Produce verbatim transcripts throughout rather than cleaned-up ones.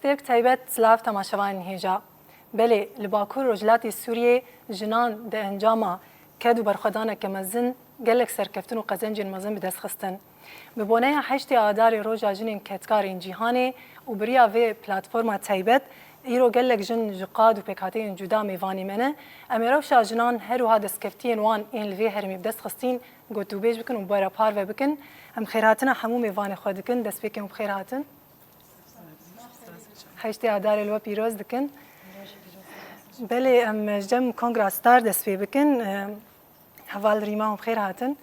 Pêk taybet silav temaşevanên hêja. Belê, li Bakur Rojhilatê Sûriyê jinan di encama ked û berxwedaneke mezin gelek serkeftin û qezencên mezin bi dest xistin. Bi boneya heştê Adarê Roja Jinên Kedkarên Cîhanê û bi riya vê platforma taybet, îro gelek jin ji qad û pêkhateyên cuda mêvanê me ne. Em ê rewşa jinan her wiha destkeftiyên wan ên li vê herêmê bi dest xistîn gotûbêj bikin û bi we re parve bikin. Em xêrhatina hemû mêvanê xwe dikin. Destpêkê hûn bi xêr hatin. Heştê Adarê li we pîroz dikin. Belê, em ji cem Kongra Star dest pê bikin. Em, heval Rîma, hûn bi xêr hatin.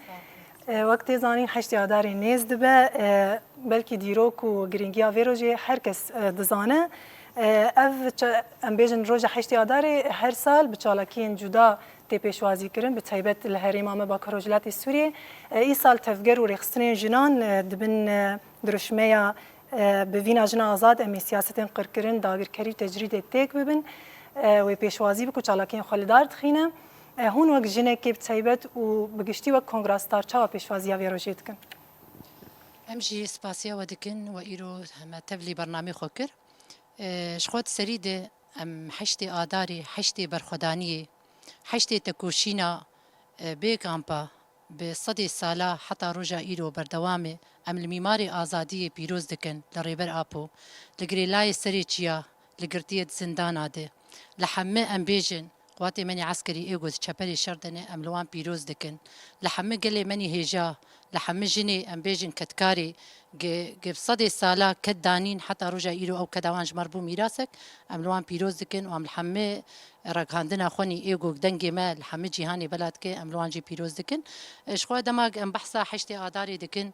E, wek tê zanîn, heştê Adarê nêz dibe. E, belkî dîrok û girîngiya vê rojê her kes, e, dizane. E, ev ça-, em bêjin roja heştê Adarê her sal bi çalakiyên cuda tê pêşwazî kirin, bi taybet li herêma me Bakur Rojhilatê Sûriyê. E, îsal tevger û rêxistinên jinan, e, dibin, e, dirûşmeya, e, Bi vîna jina azad em ê siyasetên qirkirin, dagirkerî û tecrîdê têk bibin, e, wê pêşwazî bike û çalakiyên xwe li dar dixîne. E, hûn wek jinekê bi taybet û bi giştî wek Kongra Star çawa pêşwaziya vê rojê dikin? Em jî spasiya we dikin, we îro heme tevlî bernamê xwe kir. E, ji xwe di serî de em heştê Adarê, heştê berxwedaniyê, heştê tekoşîna, e, bê kampa, bi sedê sala heta roja îro berdewam e. Em li mîmarê azadiyê pîroz dikin, li Rêber Apo, li girêlayê serê çiya, li girtiyê di zindana de. Li hemî em bêjin, quwatê me nê eskerî ê ku di çeperê şer de ne, em li wan pîroz dikin. Li hemî gelê me nê hêja, li hemî jinê em bêjin kedkarê, gi, gi sedê sala ked danîn heta roja îro ew keda wan ji me re bû mîrasek, em li wan pîroz dikin û em li hemî ragihandina xwe nî ê ku dengê me li hemî cîhanê bela dike, em li wan jî pîroz dikin. E, ji xwe dema em behsa heştê Adarê dikin,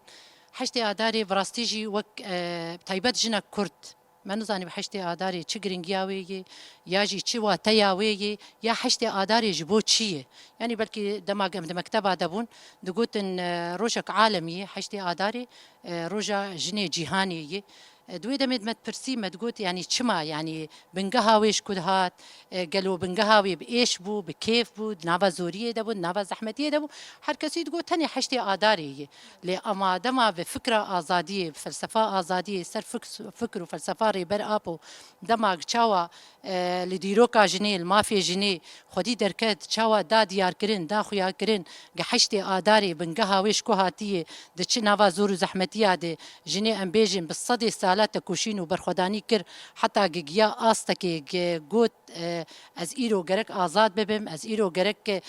heştê Adarê bi rastî jî wek, e, taybet jinek Kurd, me nizanî bi heştê Adarê çi girîngiya wê yê, ya jî çi wateya wê yê, ya heştê Adarê ji bo çi ye? Yanî belkî dema em di mekteba de bûn, digotin, e, rojek alemî ye, heştê Adarê, e, roja jinê cîhanê ye. E, di wê demê de me dipirsî, me digot, yanî çima, yanî bingeha wê ji ku dihat, e, gelo bingeha wê bi êş bû, bi kêf bû, di nava zoriyê de bû, di nava zehmetiyê de bû. Her kesî digot tenê heştê Adarê ye. Lê ema dema bi fikra azadiyê, bi felsefa azadiyê, ser fik-, fikr û felsefa Rêber Apo, dema çawa, e, li dîroka jinê, li mafê jinê xwedî derket, çawa da diyarkirin, da xuyakirin, gi heştê Adarê bingeha wê ji ku hatiye, di çi nava zor û zehmetiya de, jinê em bêjin bi sedê sala tekoşîn û berxwedanî kir, heta gi giya astekê, gi got, e, ez îro gerek azad bibim, ez îro gerek, e,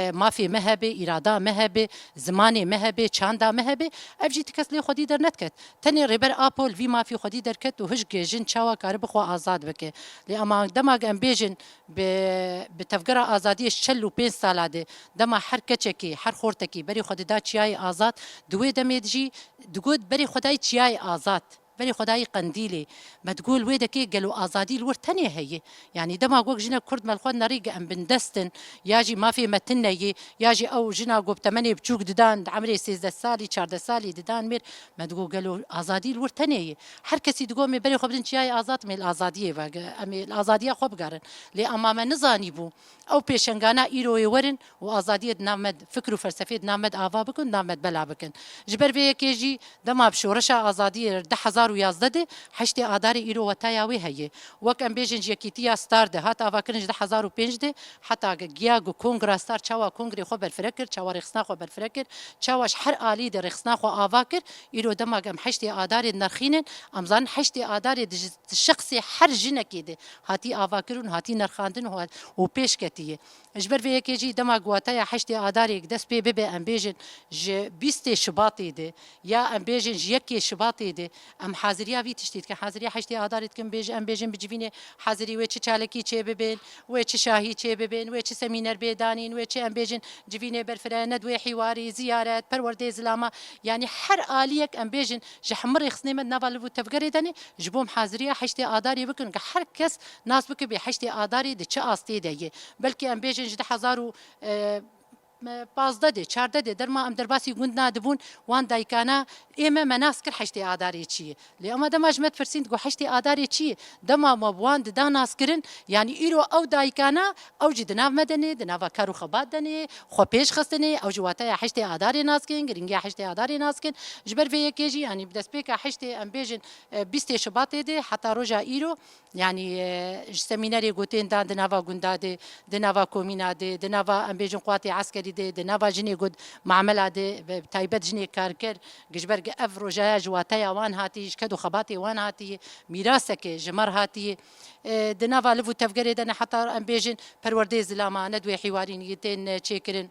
mafê me hebe, îrada me hebe, zimanê me hebe, çanda me hebe, ev jî ti kes lê xwedî dernediket. Tenê Rêber Apo li vî mafî xwedî derket û hişk jin çawa karibe xwe azad bike. Lê ema dema em bêjin bi, bi tevgera azadiyê çil û pênc sala de, dema her keçekî, her xortekî berê xwe dida çiyayê azad, di wê demê de jî digot berê xwe dayî çiyayê azad. Berê xwe dayî qendîlê. Me digot li wê dekê gelo azadî li wir tenê heye? Yanî dema wek jinek Kurd me li xwe nerî em bindest in, ya jî mafê me tune ye, ya jî ew jina ku bi temenê biçûk didan, di emrê sêzdeh salî, çardeh salî didan mêr, me digot gelo azadî li wir tenê ye? Her kesî digot em ê berê xwe bidin çiyayê azad, em ê li azadiyê ve, em ê li azadiya xwe bigerin. Lê ema me nizanîbû ew pêşengana îro yê werin û azadiyê di nav me de, fikr û felsefê di nav me de ava bikin, di nav me de bela bikin. Ji ber vê yekê jî dema bi şoreşa azadiyê di du hezar û yazdeh de, heştê Adarê îro wetaya wê heye. Wek em bêjin ji Yekîtiya Star de hat avakirin ji du hezar û pênc de, heta giya ku Kongra Star çawa kongrê xwe berfireh kir, çawa rêxistina xwe berfireh kir, çawa ji her alî de rêxistina xwe ava kir, îro dema em heştê Adarê dinirxînin, em zanin heştê Adarê di ji, di şexsê her jinekê de hatî avakirin û hatî nirxandin û, û pêş ketiye. Ji ber vê yekê jî dema ku wateya heştê Adarê dest pê bibe, em bêjin ji bîstê Şibatê de ya em bêjin ji yekê Şibatê de em haziriya vî tiştî dikin, haziriya heştê Adarê dikin, bêj-, em bêjin bi civînê hazirî wê çi çalakî çêbibin, wê çi şahî çêbibin, wê çi semîner bê danîn, wê çi em bêjin civînê berfireh, nedwê hîwarî, ziyaret, perwerdê zilama, yanî her aliyek em bêjin ji hemû rêxistinê me di nava liv û tevgerê de ne, ji bo em haziriya heştê Adarê bikin, ke her kes nas bike bê heştê Adarê di çi astê de ye. Belkî em bêjin ji du hezar û, e, Me pazdeh dê, çardeh dê derma em derbasî gund nadibûn, wan dayikana ê me me nas kir heştê Adarê çi ye. Lê ema dema ji me dipirsîn, digo heştê Adarê çi ye? Dema me bi wan dida naskirin, yanî îro ew dayikana, ew jî di nav me de ne, di nava kar û xebat de ne, xwe pêş xistinê, ew ji wateya heştê Adarê nas kin, giringiya heştê Adarê nas kin. Ji ber vê yekê jî, yanî bi destpêka heştê, em bêjin, e, bîstê Şibatê de heta roja îro, yanî, e, ji semînerê gotên dan di nava gunda de, di nava komîna de, di nava, em bêjin, quwatê eskerî de, di nava jinê got mamela de, bi taybet jinê karker, ji ber ev rojaya ji wateya wan hatî, ji ked û xebatê wan hatî, mîraseke ji me re hatî. E, di nava liv û tevgerê de ne heta, em bêjin, perwerdeyê zilama, nedwê hîwarîn yê tên çêkirin.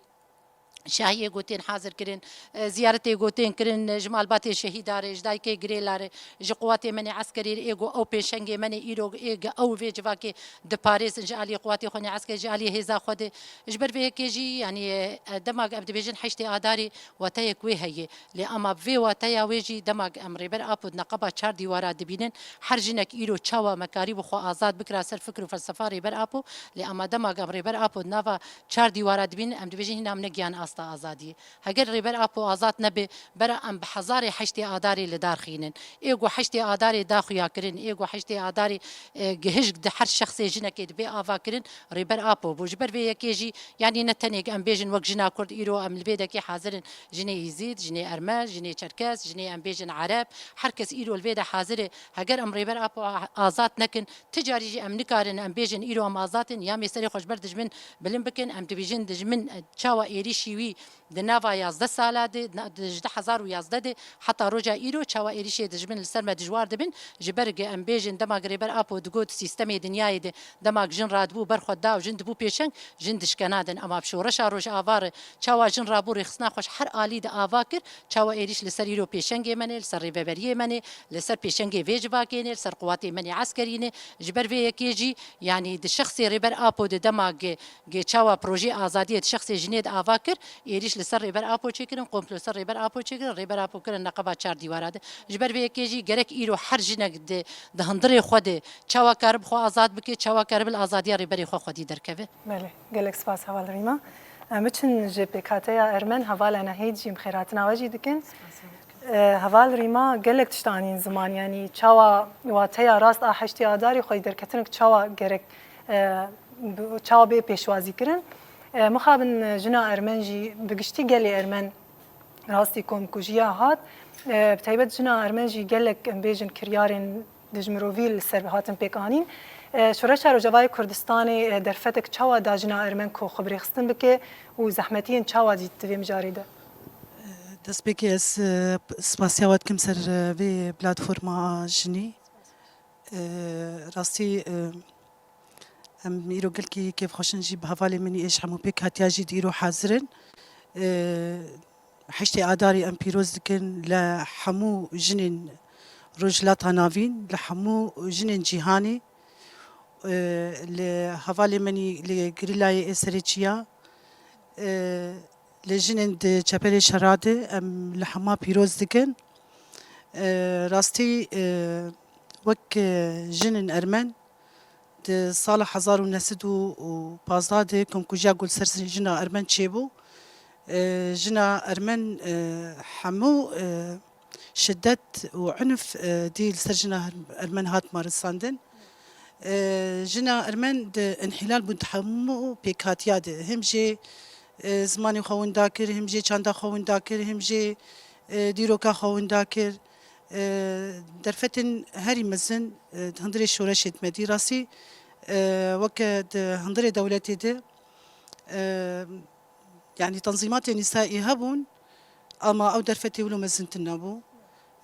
Şahiyê gotên hazir kirin, e, ziyaretê gotên kirin, ji malbatê şehîda re, ji dayikê girêla re, ji quwatê me nê eskerî re, ê go ew pêşengê me nê îro, ê ge ew vê civakê diparêzin ji aliyê quwatê xwe nê eskerî, ji aliyê hêza xwe de. Ji ber vê yekê jî, yanî, e, dema em dibêjin heştê Adarê, wateyek wê heye. Lê ema bi vê wateya wê jî dema em Rêber Apo di neqeba çar dîwara dibînin, her jinek îro çawa me karîbû xwe azad bikira ser fikir û felsefa Rêber Apo, lê ema dema em Rêber Apo di nava çar dîwara dibînin, em dibêjin hîna em negiyan asta azadiyê. Heger Rêber Apo azad nebe, bera em bi hezarê heştê Adarê li dar xînin. Ê ku heştê Adarê da xuya kirin, ê ku heştê Adarê, e, gihişk di her şexsê jinekê dibe ava kirin, Rêber Apo bû. Ji ber vê yekê jî, yanî ne tenê em bêjin wek jina Kurd îro em li vê dekê hazir in, jinê Êzîd, jinê Ermen, jinê Çerkes, jinê em bêjin Ereb, her kes îro li vê de hazir e. Heger em Rêber Apo a-, azad nekin, ti carî jî em nikarin em bêjin îro em azad in, ya mêserê xwe ji ber dijmin bilind bikin, em dibêjin dijmin, e, çawa êrîşî wî di nava yazdeh sala de, na-, di ji du hezar û yazdeh de heta roja îro çawa êrîşê dijmin li ser me dijwar dibin, ji ber ge em bêjin dema ge Rêber Apo digot sîstemê dinyayê de dema ge jin radibû ber xwe da û jin dibû pêşeng, jin dişkenandin. Ema bi şoreşa Rojava re çawa jin rabû rêxistina xwe ji her alî de ava kir, çawa êrîş li ser îro pêşengê me nê, li ser rêveberiyê me nê, li ser pêşengê vê civakê nê, li ser quwatê me nê eskerî nê. Ji ber vê yekê jî, yanî di şexsê Rêber Apo de dema ge, ge çawa projeyê azadiyê di şexsê jinê de ava kir, êrîş li ser Rêber Apo çêkirin, komplo ser Rêber Apo çêkirin, Rêber Apo kirin neqeba çar dîwara de. Ji ber vê yekê jî gerek îro her jinek di, di hundirê xwe de çawa karib xwe azad bike, çawa karib li azadiya Rêberê xwe xwedî derkeve. Belê, gelek spas heval Rîma. Em biçin ji pêkhateya Ermen, hevala Nehêd jî em xêrhatina we jî dikin. Spas, heval. E, heval Rîma gelek tişt anîn ziman, yanî çawa wateya rast a heştê Adarê xwedî derketin, çawa gerek, e, bi-, çawa bê pêşwazî kirin. E, mixabin jina Ermen jî, bi giştî gelê Ermen rastî komkujiya hat. E, bi taybet jina Ermen jî gelek, em bêjin, kiryarên dijmirovî li ser hatin pêk anîn. E, Şoreşa Rojavayê Kurdistanê, e, derfetek çawa da jina Ermen ku xwe birêxistin bike û zehmetiyên çawa dît di vê mijarê de? Destpêkê ez, e, spasiya we dikim ser, e, vê platforma jinî. E, rastî, e, em îro gelkî kêfxweş in jî bi hevalê min ê ji hemû pêkhatiya jî di îro hazir in. E, heştê Adarê em pîroz dikin li hemû jinên Rojhilata Navîn, li hemû jinên cîhanê, e, li hevalê min î li gerîlayê ê serê çiya, e, li jinên di çeperê şera de em li hema pîroz dikin. E, rastî, e, wek, e, jinên Ermen, di sala hezar û neh sed û pazdeh de komkujiya ku li ser jina Ermen çêbû. E, jina Ermen, e, hemû, e, şiddet û unf, e, dî li ser jina Her-, Ermen hat marisandin. E, jina Ermen di înhîlal bûn di hemû pêkhatiya de. Him jê, e, zimanê xwe winda kir, him jê çanda xwe winda kir, him jê, e, dîroka xwe winda kir. E, derfetên herî mezin, e, di hundirê şoreşê di me dî. Rastî, e, weke di hundirê dewletê de, e, yanî tenzîmatê nîsayî hebûn, ama ew derfetê wilo mezin tune bû.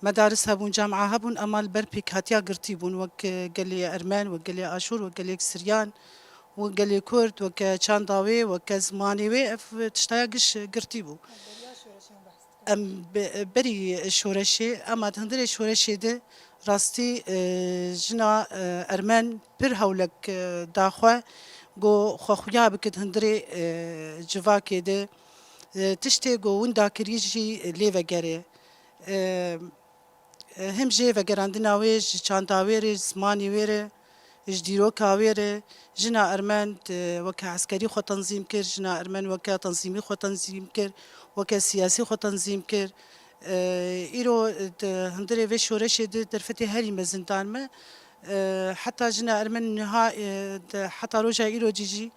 Medaris hebûn, camia hebûn, ama li ber pêkhatiya girtî bûn, wek, e, gelê Ermen, wek gelê Aşûr, wek gelê Siryan, wek gelê Kurd, weke çanda wê, weke zimanê wê, ev tiştaya giş girtî bû. Em be-, berî şoreşê, ema di hundirê şoreşê de rastî, e, jina, e, Ermen pir hewlek, e, da xwe, ku xwe xuya bike di hundirê, e, civakê de, e, tiştê ku winda kirî jî lê vegere. E, him jê vegerandina wê ji çanda wê re, ji zimanê wê re, Ji dîroka wê re jina Ermen, e, weke eskerî xwe tenzîm kir, jina Ermen weke tenzîmî xwe tenzîm kir, weke siyasî xwe tenzîm kir. E, îro di hundirê vê şoreşê de derfetê herî mezin dan me. E, heta jina Ermen niha, e, di, heta roja îro jî jî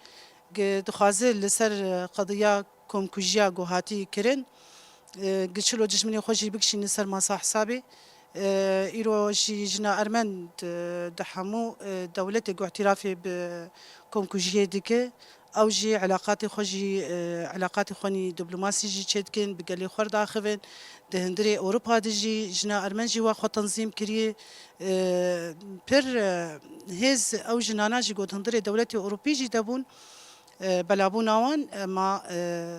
gi-, dixwaze li ser, e, qediya komkujiya ku hatî kirin, e, gi çilo dijminê xwe jî bikişîne ser masa hesabê. E, îro jî jina Ermen di, di hemû, e, dewletê ku îtîrafê bi komkujiyê dike, ew jî eleqatê xwe jî, e, eleqatê xwe nî diplomasî jî çêdikin, bi gelê xwe re daxivin. Di hundirê Ewropa de jî jina Ermen jî wa xwe tenzîm kiriye. E, pir, e, hêz ew jinana jî ku di hundirê dewletê Ewropî jî de bûn, e, belabûna wan, e, ma, e,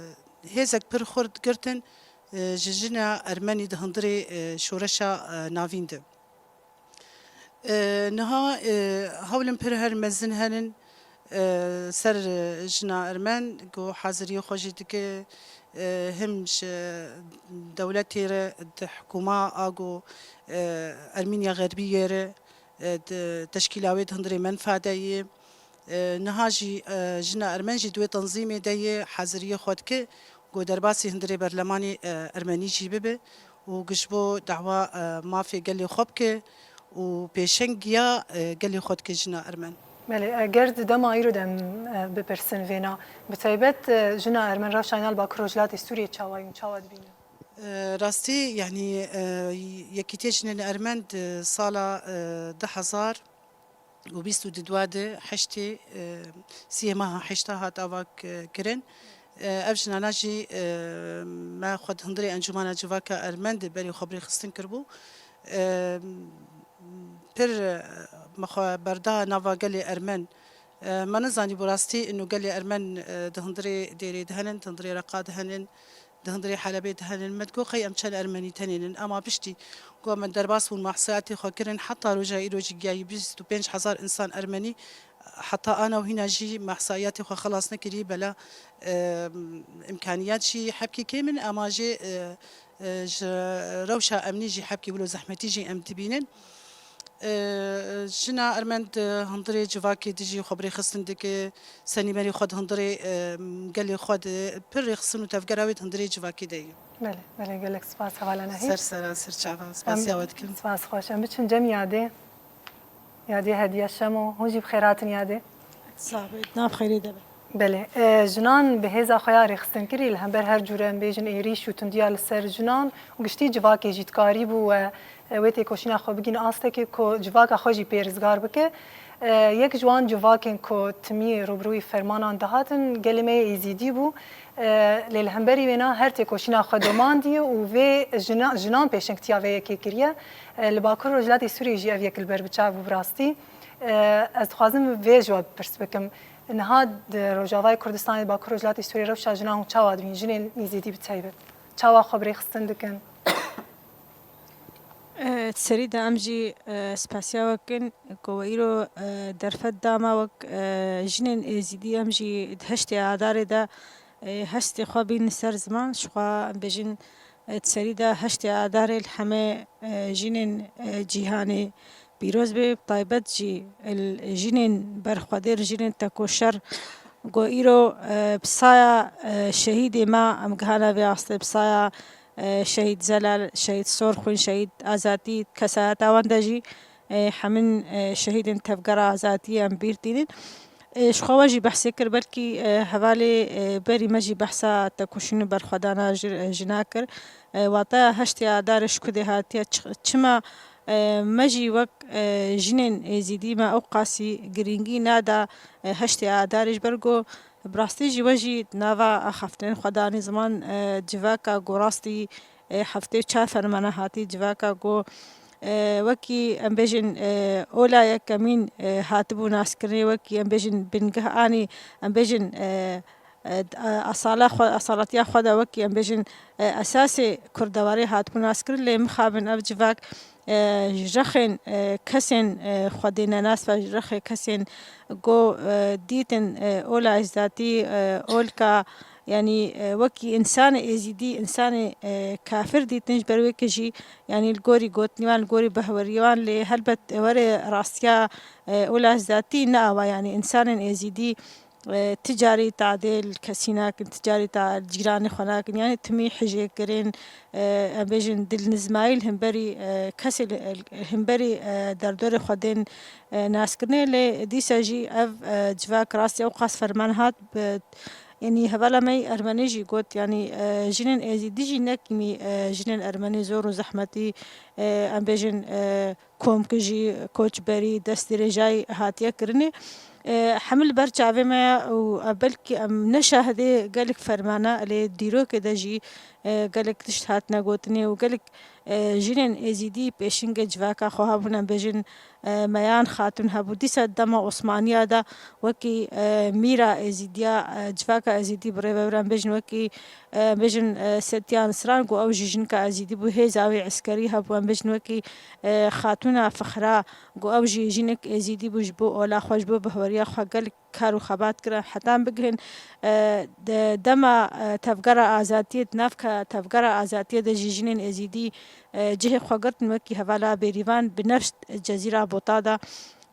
hêzek pir xurt girtin, e, ji jina Ermenî di hundirê, e, şoreşa, e, navîn de. E, niha, e, hewlên pir her mezin henin, e, ser, e, jina Ermen ku haziriyê xwe jî dike, e, him ji dewletê re, di hikûma a ku, e, Ermînya Xerbî yê re, e, di teşkîla wê di hundirê menfa de yê. E, niha jî, e, jina Ermen jî di wê tenzîmê de yê, haziriyê xwe dike ku derbasî hundirê berlemanê, e, Ermenî jî bibe û ku ji bo dawa, e, mafê gelê xwe bike û pêşengiya, e, gelê xwe dike jina Ermen. Belê, e, ger di dema îro de em, e, bipirsin vêna, bi taybet, e, jina Ermen rewşa wan li Bakur Rojhilatê Sûriyê çawa ye û çawa dibînin? E, rastî, yanî, e, Yekîtiya Jinên Ermen di sala, e, du hezar û bîst û du de heştê, e, siyê meha heşta hat ava k-, kirin. E, ev jinana jî, e, me xwe di hundirê Encûmena Civaka Ermen de berê xwe bi rêxistin kiribû. E, pir, e, me xwe berda nava gelê Ermen. E, me nizanî bi rastî ino gelê Ermen, e, di hundirê Dêrê de henin, di hundirê Reqa de henin, di hundirê Helebê de henin. Me digot qey em çend Ermenî tenê nin. Ema piştî ku me derbas bûn, me ihsayatê xwe kirin, heta roja îro jî giyayî bîst û pênc hezar însan Ermenî, heta ana û hîna jî me ihsayatê xwe xelas nekirî, bela, e, îmkaniyat jî hebkî kêm in, ema jî, e, e, ji rewşa emnî jî hebkî wilo zehmetî jî em dibînin. E, jina Ermen di hundirê civakê de jî xwe bi rêxistin dike, senîmerî xwe di hundirê, e, gelê xwe de pir rêxistin û tevgera wê di hundirê civakê de ye. Belê, belê, gelek spas hevala Nehîd. Ser sera, ser çava. Spasiya we dikim. Spas xweş. Em biçin cem yadê. Yadê Hediye Şemo. Hûn jî bi xêr hatin yadê. Sax be, nav xêrê de be. Belê. E, jinan bi hêza xwe ya rêxistinkirî li hember her cûre, em bêjin, êrîş û tundiya li ser jinan û giştî civakê jî dikarîbû we, e, wê têkoşîna xwe bigihîne astekê ku civaka xwe jî pê rizgar bike. E, yek ji wan civakên ku timî rûbirûyî fermanan dihatin gelê me yê Êzîdî bû. E, lê li hemberî wêna her têkoşîna xwe domandî û vê jina-, jinan pêşengtiya vê yekê kiriye. E, li Bakur Rojhilatê Sûriyê jî ev yek li ber bi çav bû bi rastî. E, ez dixwazim vê ji we pirs bikim. Niha di Rojavayê Kurdistanê, Bakur Rojhilatê Sûriyê rewşa jinan çawa dibîn, jinên Êzîdî bi taybet? Çawa xwe bi rêxistin dikin? E, di serî de em jî, e, spasiya we kin ku we îro, e, derfet da me wek, e, jinên Êzîdî. Em jî di heştê Adarê de, e, hestê xwe bîn ser ziman. Jixwe em bêjin, e, di serî de heştê Adarê li hemê, e, jinên, e, cîhanê pîroz be, bi taybet jî li jinên berxwedêr, jinên tekoşer ku îro, e, bi saya, e, şehîdê me em gihane vê astê, bi saya, e, şehîd Zelal, şehîd Sorxwîn, şehîd Azatî, kesayeta wan de jî, e, hemin, e, şehîdên tevgera azatiyê em bîr tînin. E, ji xwe we jî behsê kir, belkî, e, hevalê, e, berî me jî behsa tekoşîn û berxwedana ji-, e, jina kir. E, wataya heştê Adarê ji ku dê hatiye, çi-, çima, e, me jî wek, e, jinên Êzîdî me ew qasî girîngî nada, e, heştê Adarê, ji ber ku bi rastî jî we jî nava axaftinên xwe danî ziman, e, civaka ku rastî, e, heftê û çar fermana hatî civaka ku, e, wekî em bêjin, e, ola yekemîn, e, hatibû naskirinê, wekî em bêjin bingeh anî, em bêjin, e, e, d-, e, esala xwe, esaletiya xwe de wekî em bêjin, e, esasê kurdewarê hatibû naskirin, lê mixabin ev civak, e, ji rexên, e, kesên, e, xwedê nenas ve, ji rexê kesên ku, e, dîtin, e, ola ecdatî, e, olka, Yanî, e, wekî însanê êzîdî, însanê, e, kafir dîtin, ji ber wê ke jî, yanî li gorî gotinê wan, li gorî behweriyê wan, lê helbet were rastiya, e, ola zatî ne awa, yanî însanên êzîdî, e, ti carî tadê li kesî nakin, ti carî ta cîranê xwe nakin, yanî timî hijê kirin, e, em bêjin dilnizmayî li hemberî, e, kesê li, li hemberî, e, derdorê xwe tên, e, naskirinê, lê dîsa jî ev, e, civak rastî ewqas ferman hat, bi, yanî hevala me yî ermenî jî got, yanî, e, jinên êzîdî jî ne kîmî, e, jinên ermenî zor û zehmetî, e, em bêjin, e, komkujî, koçberî, destdirêjayî hatiye kirinê. E, hemû li ber çavê me ye û, e, belkî em ne şahidê gelek fermana, lê dîrokê de jî, e, gelek tişt hatine gotinê û gelek, e, jinên êzîdî pêşingê civaka xwe hebûn, em bêjin, e, Meyan Xatûn hebû. Dîsa dema Osmaniya de wekî, e, mîra êzîdiya, e, civaka êzîdî bi rêvebir, em bêjin wekî, e, bêjin, e, Setiya Nisran ku ew jî jinka êzîdî bû, hêza wê eskerî hebû, em bêjin wekî, e, Xatûna Fixra ku ew jî jinek êzîdî bû, ji bo ola xwe, ji bo bihweriya xwe gelek kar û xebat kirin. Heta em bigihin, e, de-, dema, e, tevgera azadiyê, di nav ke-, tevgera azadiyê de jî jinên êzîdî, e, cihê xwe girtin, wekî hevala Bêrîvan, Binefşt, Cezîra Bota de,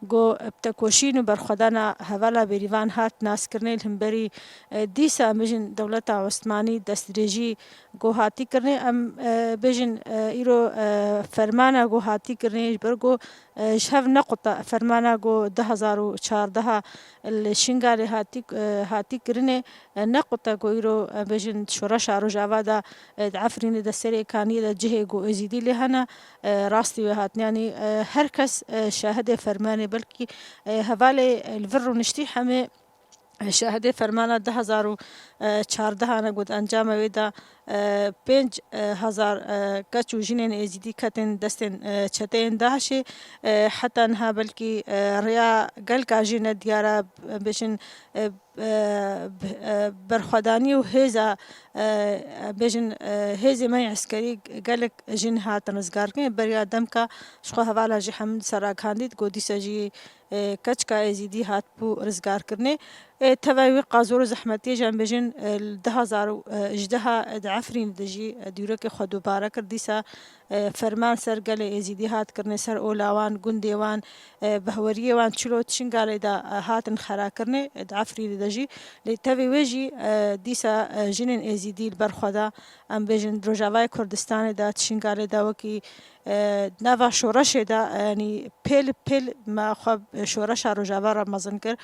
ku bi tekoşîn û berxwedana hevala Bêrîvan hat naskirinê li hemberî, e, dîsa em bêjin dewleta Osmanî destdirêjî ku hatî kirinê, em, e, bêjin, e, îro, e, fermana ku hatî kirinê, ji ber ku, e, ji hev nequta fermana ku du hezar û çardeh li Şingalê hatî, e, hatî kirinê, e, nequta ku îro, e, bêjin şoreşa Rojava de, e, di Efrînê de serê kaniyê de cihê ku êzîdî lê hene, e, rastî wê hatin. Yanî, e, her kes, e, şahidê fermanê, belkî, e, hevalê, e, li vir rûniştî hemê, e, şahidê fermana du hezar û çardeh ne got encama wê de, e, pênc hezar, e, keç û jinên êzîdî ketin destên, e, çeteyên DAIŞê. E, heta niha belkî, e, rêya gelka jî nediyar e, bêjin, e, e, b-, e, berxwedanî û hêza, e, bêjin, e, hêzê me yê eskerî gelek jin hatin rizgarkirin. Beriya demka ji xwe hevala jî hemû ser ragihandî, got dîsa jî, e, keçika êzîdî hatibû rizgarkirinê. E, tevayî wî qazor û zehmetiyê jî em bêjin, e, li du hezar û hejdeh di Efrînê de jî, e, dîrokê xwe dubare kir. Dîsa, e, ferman ser gelê êzîdî hat kirinê, ser ola wan, gundê wan, e, behweriyê wan, çilo di Şingalê de, e, hatin xerakirinê, e, di Efrînê de jî. Lê tevî wê jî, e, dîsa, e, jinên êzîdî li ber xwe de, em bêjin, di Rojavayê Kurdistanê de, di Şingalê de wekî, e, nava şoreşê de, e, yanî pêl pêl me xwe şoreşa Rojava re mezin kir.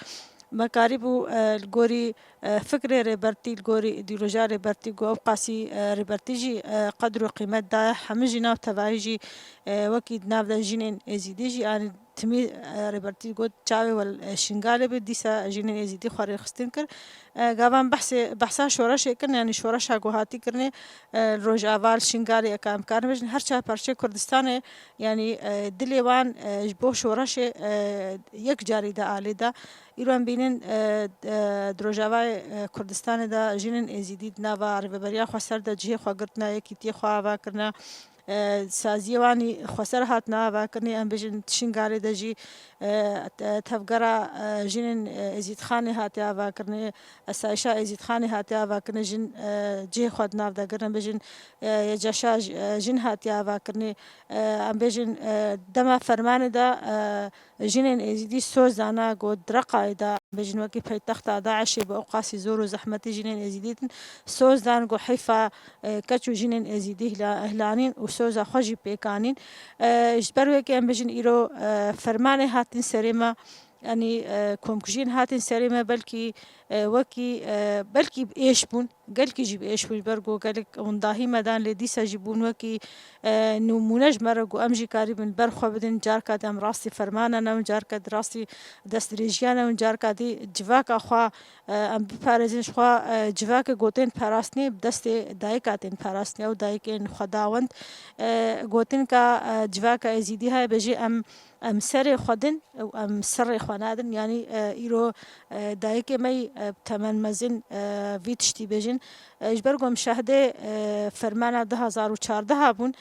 Me karîbû, e, li gorî, e, fikrê Rêbertî, li gorî îdeolojiya Rêbertî, ku ew qasî, e, Rêbertî jî, e, qedr û qîmet daye, hemû jî nav tevayî jî, e, wekî di nav de jinên êzîdî jî, yanî timî, e, Rêbertî got, çavê we li, e, Şingalê be, dîsa jinên êzîdî xwe rêxistin kir. E, gavan behsê, behsa şoreşê kirin, yanî şoreşa ku hatî kirinê, e, li Rojava, li Şingalê, eka em karin bêjin, her çar parçeyê Kurdistanê, yanî, e, dilê wan, e, ji bo şoreşê, e, yek carî de alê de. Îro em bînin, e, e, di Rojavayê, e, Kurdistanê de jinên êzîdî di nava Rêveberiya Xweser de cihê xwe girtine, yekîtiyê xwe ava kirine, e, saziyê wan î xweser hatine avakirinê, em bêjin di Şingalê de jî, e, te-, tevgera, e, jinên, e, Êzîdxanê hatiye avakirinê, esayişa Êzîdxanê hatiye avakirinê, jin, e, cihê xwe di nav de girin, em bêjin, e, YCŞ, e, jin hatiye avakirinê, e, em bêjin, e, dema fermanê de, e, jinên êzîdî soz dana ku di Reqayê de, em bêjin wekî paytexta DAIŞê bi ew qasî zor û zehmetî jinên êzîdî din soz dan ku heyfa, e, keç û jinên êzîdî hila-, hilanîn û soza xwe jî pêk anîn. E, ji ber wê ke em bêjin îro, e, fermanê hatin serê me, yanî, e, komkujiyên hatin serê me belkî, e, wekî, e, belkî bi êş bûn. Gelkî jî bi êş bûn, ji ber ku gelek windahî me dan, lê dîsa jî bûn wekî, e, nimûne ji me re ku em jî karîbin ber xwe bidin, carka di em rastî fermana ne win, carka di rastî destdirêjiya ne win, carka dî civaka xwe, e, em biparêzin, ji xwe, e, civakê ku tên parastinê bi destê dayika tên parastinê, ew dayikên xwedawend, e, gotin ka, e, civaka êzîdî heye bêjê em, em serê xwe din, û em serê xwe nadin. Yanî, e, îro, e, dayikê me yî, e, temen mezin, e, vî tiştî bêjin. E, ji ber ku em şahdê, e, fermana du hezar û çardeh bûn,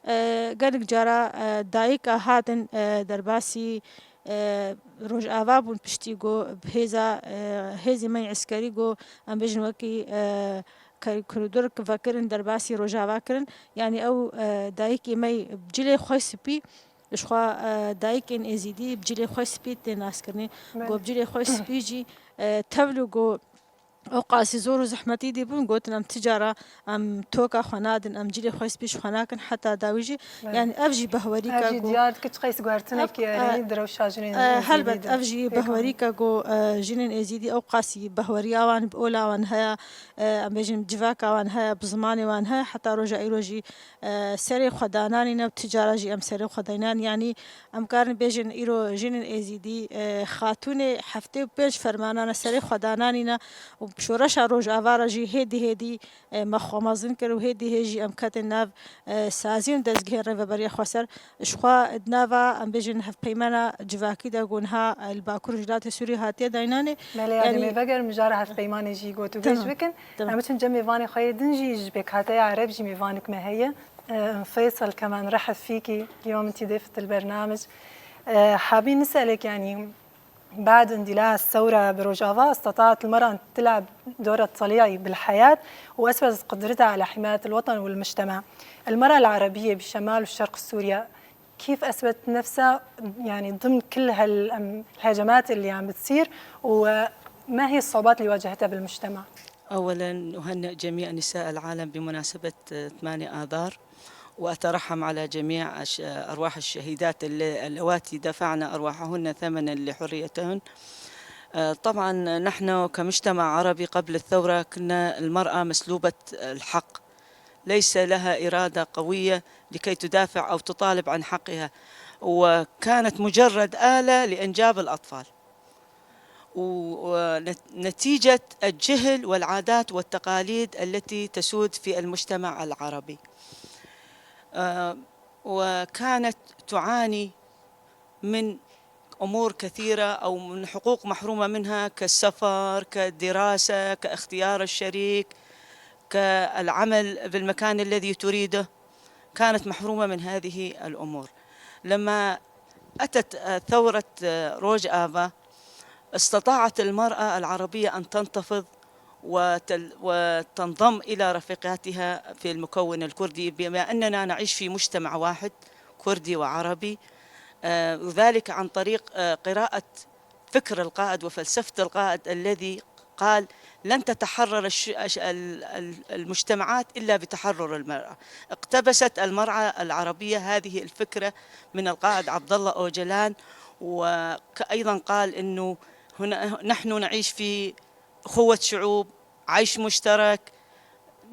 e, gelek cara, e, dayika hatin, e, derbasî, e, Rojava bûn piştî ku bi hêza, e, hêzê me yê eskerî ku em bêjin wekî, e, kor-, koridor vekirin derbasî Rojava kirin. Yanî ew, e, dayikê me yê bi cilê xwe spî, ji xwe, e, dayikên Êzîdî bi cilê xwe spî tên naskirinê. Belê. Ku bi cilê xwe spî jî, e, tevlû ku ew qasî zor û zehmetî dî bûn, gotin, em ti cara em toka xwe nadin, em cilê xwe spî ji xwe nakin, heta dawî jî. Belê. Yanî ev jî behwerîka Ev jî ku diyar dike çiqas guhertinekî Ev, erênî e, direwşa jinên e, Êzîdî helbet, de. Ev jî Pêk behwerîka ku, e, jinên Êzîdî ew qasî behweriya wan bi ola wan heye, e, em bêjin civaka wan heye, bi zimanê wan heye, heta roja îro jî, e, serê xwe dananîne û ti cara jî em serê xwe danîne. Yanî em karin bêjin îro jinên Êzîdî, e, xatûnê heftê û pênc fermanan e serê xwe dananîne û şoreşa Rojava re jî hêdî hêdî, e, me xwe mezin kir û hêdî hê jî em ketin nav, e, saziyên dezgehên Rêveberiya Xweser. Ji xwe di nava, em bêjin, hevpeymana civakî de ku niha, e, li Bakur Rojhilatê Sûriyê hatiye dayînanê. Belê, yanî, Yanî mêveger mijara hevpeymanê jî gotûbêj Tamam, bikin. tamam. Em biçin cem mêvanê xwe yê din jî, ji pêkhateya Ereb jî mêvanik me heye. E, Feysel, كمان رحب فيكي اليوم، انتي ضيفة البرنامج. E, حابين نسألك، يعني، بعد اندلاع الثورة برojava استطاعت المرأة أن تلعب دور الطليعي بالحياة، وأثبتت قدرتها على حماية الوطن والمجتمع. المرأة العربية بشمال وشرق سوريا كيف أثبتت نفسها، يعني، ضمن كل هال-، الهجمات اللي عم بتصير، وما هي الصعوبات اللي واجهتها بالمجتمع؟ أولًا، أهنئ جميع نساء العالم بمناسبة، آه، ثمانية آذار، وأترحم على جميع الش-، أرواح الشهيدات الل-، اللواتي دفعن أرواحهن ثمنًا لحريتهن. آه، طبعًا نحن كمجتمع عربي قبل الثورة كنا المرأة مسلوبة الحق، ليس لها إرادة قوية لكي تدافع أو تطالب عن حقها، وكانت مجرد آلة لإنجاب الأطفال. و-، ونت-، نتيجة الجهل والعادات والتقاليد التي تسود في المجتمع العربي. آه، وكانت تعاني من أمور كثيرة أو من حقوق محرومة منها، كالسفر، كالدراسة، كاختيار الشريك، كالعمل بالمكان الذي تريده. كانت محرومة من هذه الأمور. لما أتت، آه، ثورة، آه، روجافا، استطاعت المرأة العربية أن تنتفض وتل-، وتنضم إلى رفيقاتها في المكون الكردي، بما أننا نعيش في مجتمع واحد كردي وعربي، آه، وذلك عن طريق، آه، قراءة فكر القائد وفلسفة القائد الذي قال: "لن تتحرر الش-، الش-، ال-، ال-، المجتمعات إلا بتحرر المرأة". اقتبست المرأة العربية هذه الفكرة من القائد عبد الله أوجلان، وأيضًا قال إنه هنا نحن نعيش في أخوة شعوب، عيش مشترك،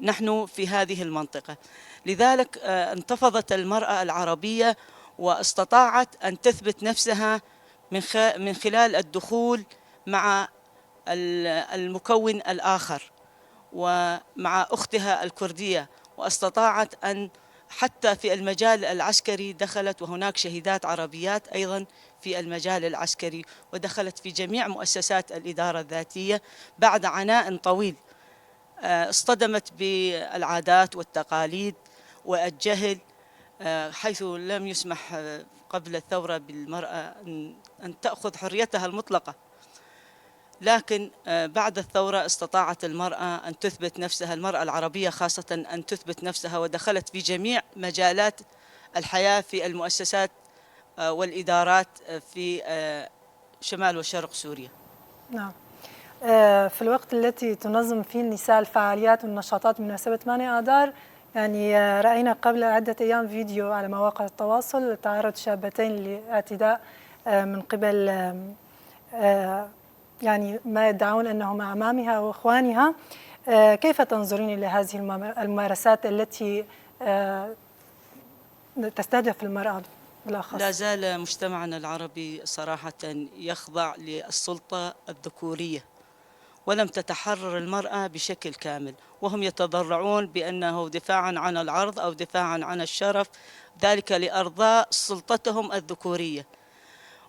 نحن في هذه المنطقة. لذلك، آه، انتفضت المرأة العربية واستطاعت أن تثبت نفسها من خ-، من خلال الدخول مع ال-، المكون الآخر ومع أختها الكردية، واستطاعت أن حتى في المجال العسكري دخلت، وهناك شهيدات عربيات أيضًا في المجال العسكري، ودخلت في جميع مؤسسات الإدارة الذاتية بعد عناء طويل. آه، اصطدمت بالعادات والتقاليد والجهل، آه، حيث لم يسمح، آه، قبل الثورة بالمرأة أن، أن تأخذ حريتها المطلقة. لكن، آه، بعد الثورة استطاعت المرأة أن تثبت نفسها، المرأة العربية خاصة، أن تثبت نفسها، ودخلت في جميع مجالات الحياة في المؤسسات، آه، والإدارات، آه، في، آه، شمال وشرق سوريا. نعم. آه، في الوقت التي تنظم فيه النساء الفعاليات والنشاطات بمناسبة ثمانية آذار، يعني، آه، رأينا قبل عدة أيام فيديو على مواقع التواصل تعرض شابتين لاعتداء، آه، من قبل، آم، آه، يعني، ما يدعون أنهم أعمامها وإخوانها. آه، كيف تنظرين لهذه المم-، الممارسات التي، آه، تستهدف المرأة بالأخص؟ لا زال مجتمعنا العربي صراحة يخضع للسلطة الذكورية، ولم تتحرر المرأة بشكل كامل، وهم يتضرعون بأنه دفاعًا عن العرض أو دفاعًا عن الشرف، ذلك لإرضاء سلطتهم الذكورية.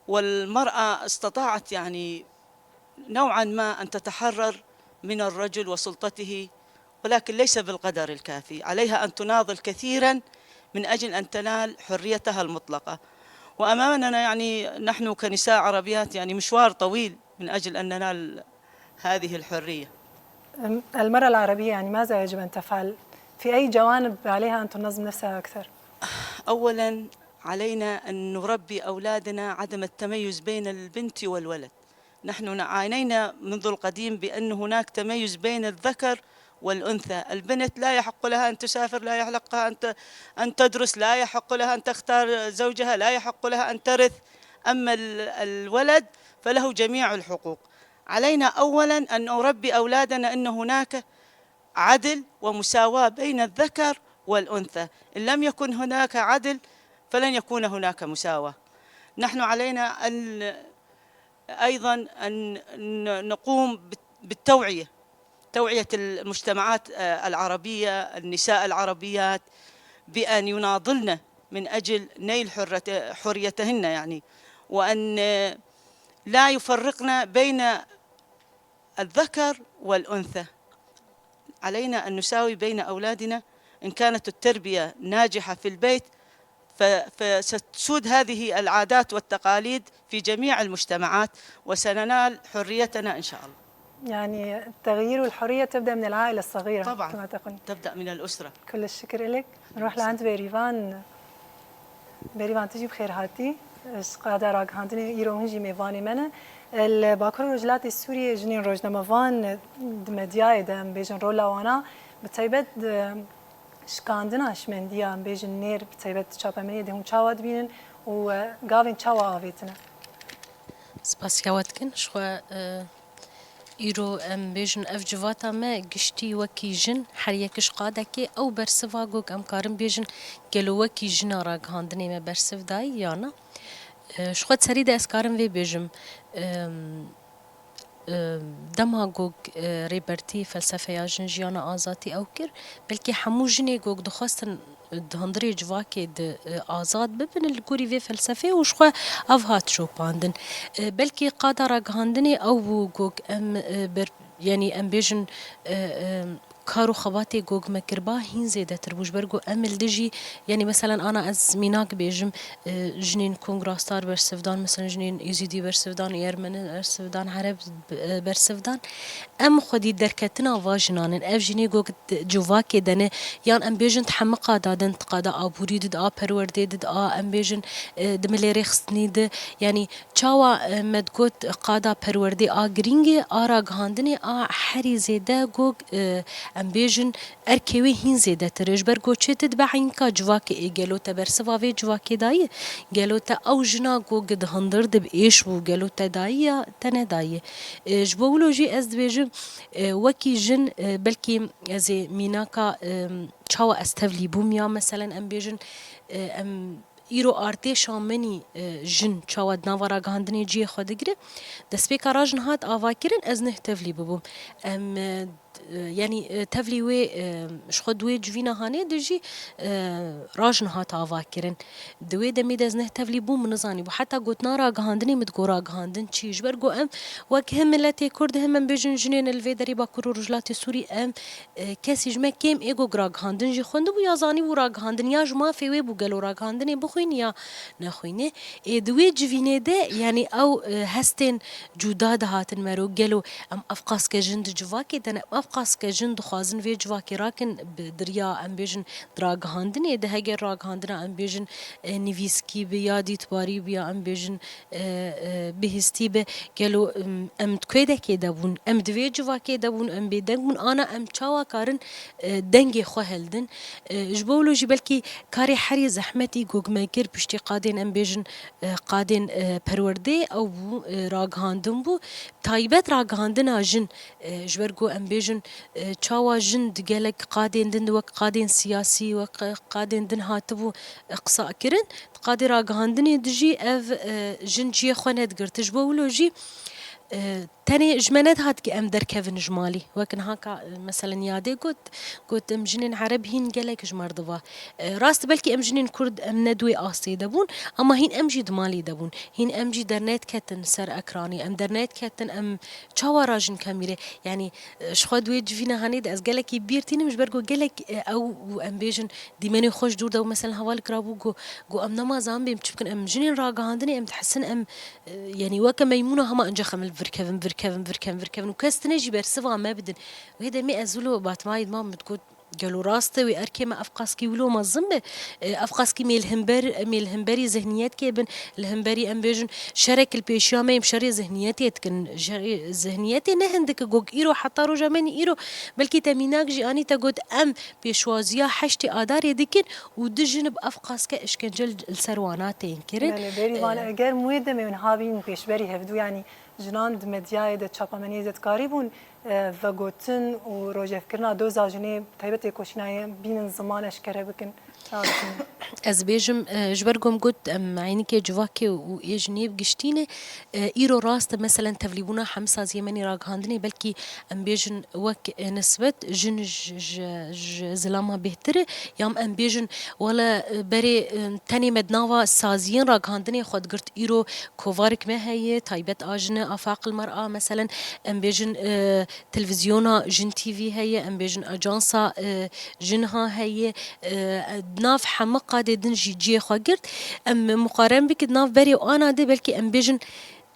والمرأة استطاعت، يعني، نوعًا ما أن تتحرر من الرجل وسلطته، ولكن ليس بالقدر الكافي. عليها أن تناضل كثيرًا من أجل أن تنال حريتها المطلقة. وأمامنا يعني نحن كنساء عربيات يعني مشوار طويل من أجل أن ننال هذه الحرية. المرأة العربية يعني ماذا يجب أن تفعل؟ في أي جوانب عليها أن تنظم نفسها أكثر؟ أولا علينا أن نربي أولادنا عدم التميز بين البنت والولد. نحن عانينا منذ القديم بأن هناك تميز بين الذكر والأنثى. البنت لا يحق لها أن تسافر، لا يحق لها أن أن تدرس، لا يحق لها أن تختار زوجها، لا يحق لها أن ترث. أما الولد فله جميع الحقوق. علينا أولا أن نربي أولادنا أن هناك عدل ومساواة بين الذكر والأنثى. إن لم يكن هناك عدل فلن يكون هناك مساواة. نحن علينا أن أيضا أن نقوم بالتوعية، توعية المجتمعات العربية، النساء العربيات، بأن يناضلن من أجل نيل حريتهن يعني، وأن لا يفرقن بين الذكر والأنثى. علينا أن نساوي بين أولادنا. إن كانت التربية ناجحة في البيت فستسود هذه العادات والتقاليد في جميع المجتمعات وسننال حريتنا إن شاء الله. يعني التغيير والحرية تبدأ من العائلة الصغيرة طبعا. كما تقول. تبدأ من الأسرة. كلش شكر لك. نروح لعند بيريفان. بيريفان تجي بخير هاتي. Ji qada ragihandinê îro hûn jî mêvanê me ne. Li Bakur Rojhilatê Sûriyê jinên rojnamevan di medyayê de em bêjin rola wana bi taybet şikandina şimendiya em bêjin nêr bi taybet çapemeniyê de hûn çawa dibînin û gavên çawa avêtine? Spasiya we dikin ji xwe. Îro em bêjin ev civata me giştî wekî jin her yek ji qadekê ew bersiva got em karin bêjin gelo wekî jina ragihandinê me bersiv dayî ya na? Ji xwe serî de ez karim vê bêjim. Dema got rêbertî felsefeya jin jiyana azadî ew kir, belkî hemû jinê got dixwestin di hundirê civakê de azad bibin li gorî vê felsefeyê û ji xwe ev hat şopandin. Belkî qada ragihandinê ew bû got em ber, yanî em bêjin kar û xebatê got me kiriba hîn zêdetir bû. Ji ber got em li dijî, yanî meselan ana ez mînak bêjim, jinên kongra star bersivdan, meselan jinên êzîdî bersivdan, ermeni bersivdan, ereb bersivdan. Em xwedî derketina va jinan in. Ev jinê got civakê de ne, yan em bêjin di hemî qada din, di qada aborî di, di a perwerdê di, di a em bêjin di milê rêxistinî di. Yanî çawa me digot qada perwerdê a girîngê, a ragihandinê a herî zêde got em bêjin erkê wê hîn zêdetir e. Ji ber ku çi tu dibe eynka civakê ê, gelo te bersiva vê civakê daye? Gelo te ew jina ku di hundir de bi êş bû, gelo te daye ya te nedaye? E, ji bo wilo jî ez dibêjim, e, wekî jin, e, belkî ez ê mînaka, e, çawa ez tevlî bûm ya meselen em bêjin, e, em îro artêşa menî, e, jin çawa di nava ragihandinê cihê xwe digire. Destpêka rajin hat avakirin ez neh tevlî bibûm. Em, e, yanî, e, tevlî wê, e, ji xwe di wê civîna hanê de jî, e, rajin hat avakirin. Di wê demê de ez neh tevlî bûm, min nizanîbû. Heta gotina ragihandinê min digot ragihandin çi? Ji ber ku em wek him miletê Kurd, him em bêjin jinên li vê derê Bakur û Rojhilatê Sûrî em, e, kesî ji me kêm ê ku ragihandin jî xwendibû ya zanîbû ragihandin ya ji mafê wê bû gelo ragihandinê bixwînî ya nexwînê. Ê di wê civînê de, yanî ew, e, hestên cuda dihatin mero, gelo em ev qaske jin di civakê de ne, em ev qaske jin dixwazin vê civakê rakin bi diriya, em bêjin, di ragihandinê de, heger ragihandina, em bêjin, e, nivîskî bi ya dîtbarî bi ya, em bêjin, e, e, bihîstî bi, gelo, em, em di kê dekê de bûn, em di vê civakê de bûn, em bêdeng bûn, ana em çawa karin, e, dengê xwe hildin? E, ji bo wilo jî belkî karê herî zehmetî ku me kir piştî qadên, em bêjin, e, qadên, e, perwerdê ew bû, e, ragihandin bû. Taybet ragihandina jin, e, ji ber ku em bêjin, e, çawa jin di gelek qadên din, wek qadên siyasî, wek qadên din hatibû, e, qisa kirin. Di qadê ragihandinê de jî ev, e, jin cihê xwe nedigirtin. Ji bo wilo jî E, tenê ji me nedihat ki em derkevin ji malî. Wek niha ka, e, meselen Yadê got, got, em jinên Ereb hîn gelek ji me re diva. E, rast, belkî em jinên Kurd em ne di wê astê de bûn, ama hîn em jî di malê de bûn. Hîn em jî dernedketin ser ekranê. Em dernedketin, em çawa rajin kemîrê? Yanî, e, ji xwe di wê civîna hanê de ez gelekî bîr tînim, ji ber ku gelek, e, ew û em bêjin dîmenê xwe ji dûr de û meselen hevalek rabû ku, ku em nema zanibê em çi bikin. Em jinên ragihandinê em dihesin em, e, yanî weke meymûna hema ince xem li vir kevin, vir kevin, vir kevin, vir kevin û kes tine jî bersiva me bidin. Wê demê ez wilo Batmayê dimam min digot, gelo rast e wê erkê me ev qaskî wilo mezin be? E, ev qaskî mêl himber, mêl himberî zihniyetê bin, li himberî em bêjin şerek li pêşiya me, em şerê zihniyetê dikin. Şerê zihniyetê ne hindik e, gog îro heta roja me nî îro, belkî te mînak jî anî te got, em pêşwaziya heştê Adarê dikin û du jin bi ev qaske işkence li, li ser wana tên kirin. Belê, Bêrîvan, E, eger em wê demê niha bînin pêşberî hevdû, yanî jinan di medyayê de, çapemeniyê de dikarîbûn, e, vegotin û rojevkirina doza jinê, taybet têkoşîna yê bînin ziman eşkere bikin. Rast e. Ez bêjim, e, ji ber ku em got, em eynîkê civakê û ê jinê bi giştî ne, e, îro rast e, meselen tevlîbûna hemî saziyê me nî ragihandinê, belkî em bêjin wek, e, nisbet jin ji, ji, ji zilama bêhtir e, ya em bêjin wele, e, berê, e, tenê me di nava saziyên ragihandinê xwe digirt, îro kovarek me heye, taybet a jin e, Afaq el Mer'a, meselen em bêjin, e, televîzyona Jin T V heye, em bêjin ajansa, e, jin ha heye, e, nav heme qadê din jî cihê xwe girt. Em muqaren bikin nav berê û ana de belkî em bêjin